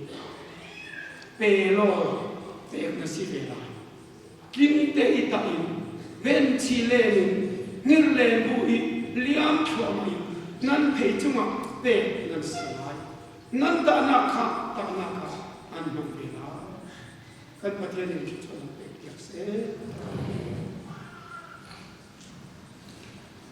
pe law pek na si ve lai. Tling te i tah in venchi len in ngir len bu i liam thluahmah in nan phei cungah pek nan si lai. Nan tahnak kha tahnak ah an hmang ve lai. Kan Pathian in thluachuahnak pek piak seh.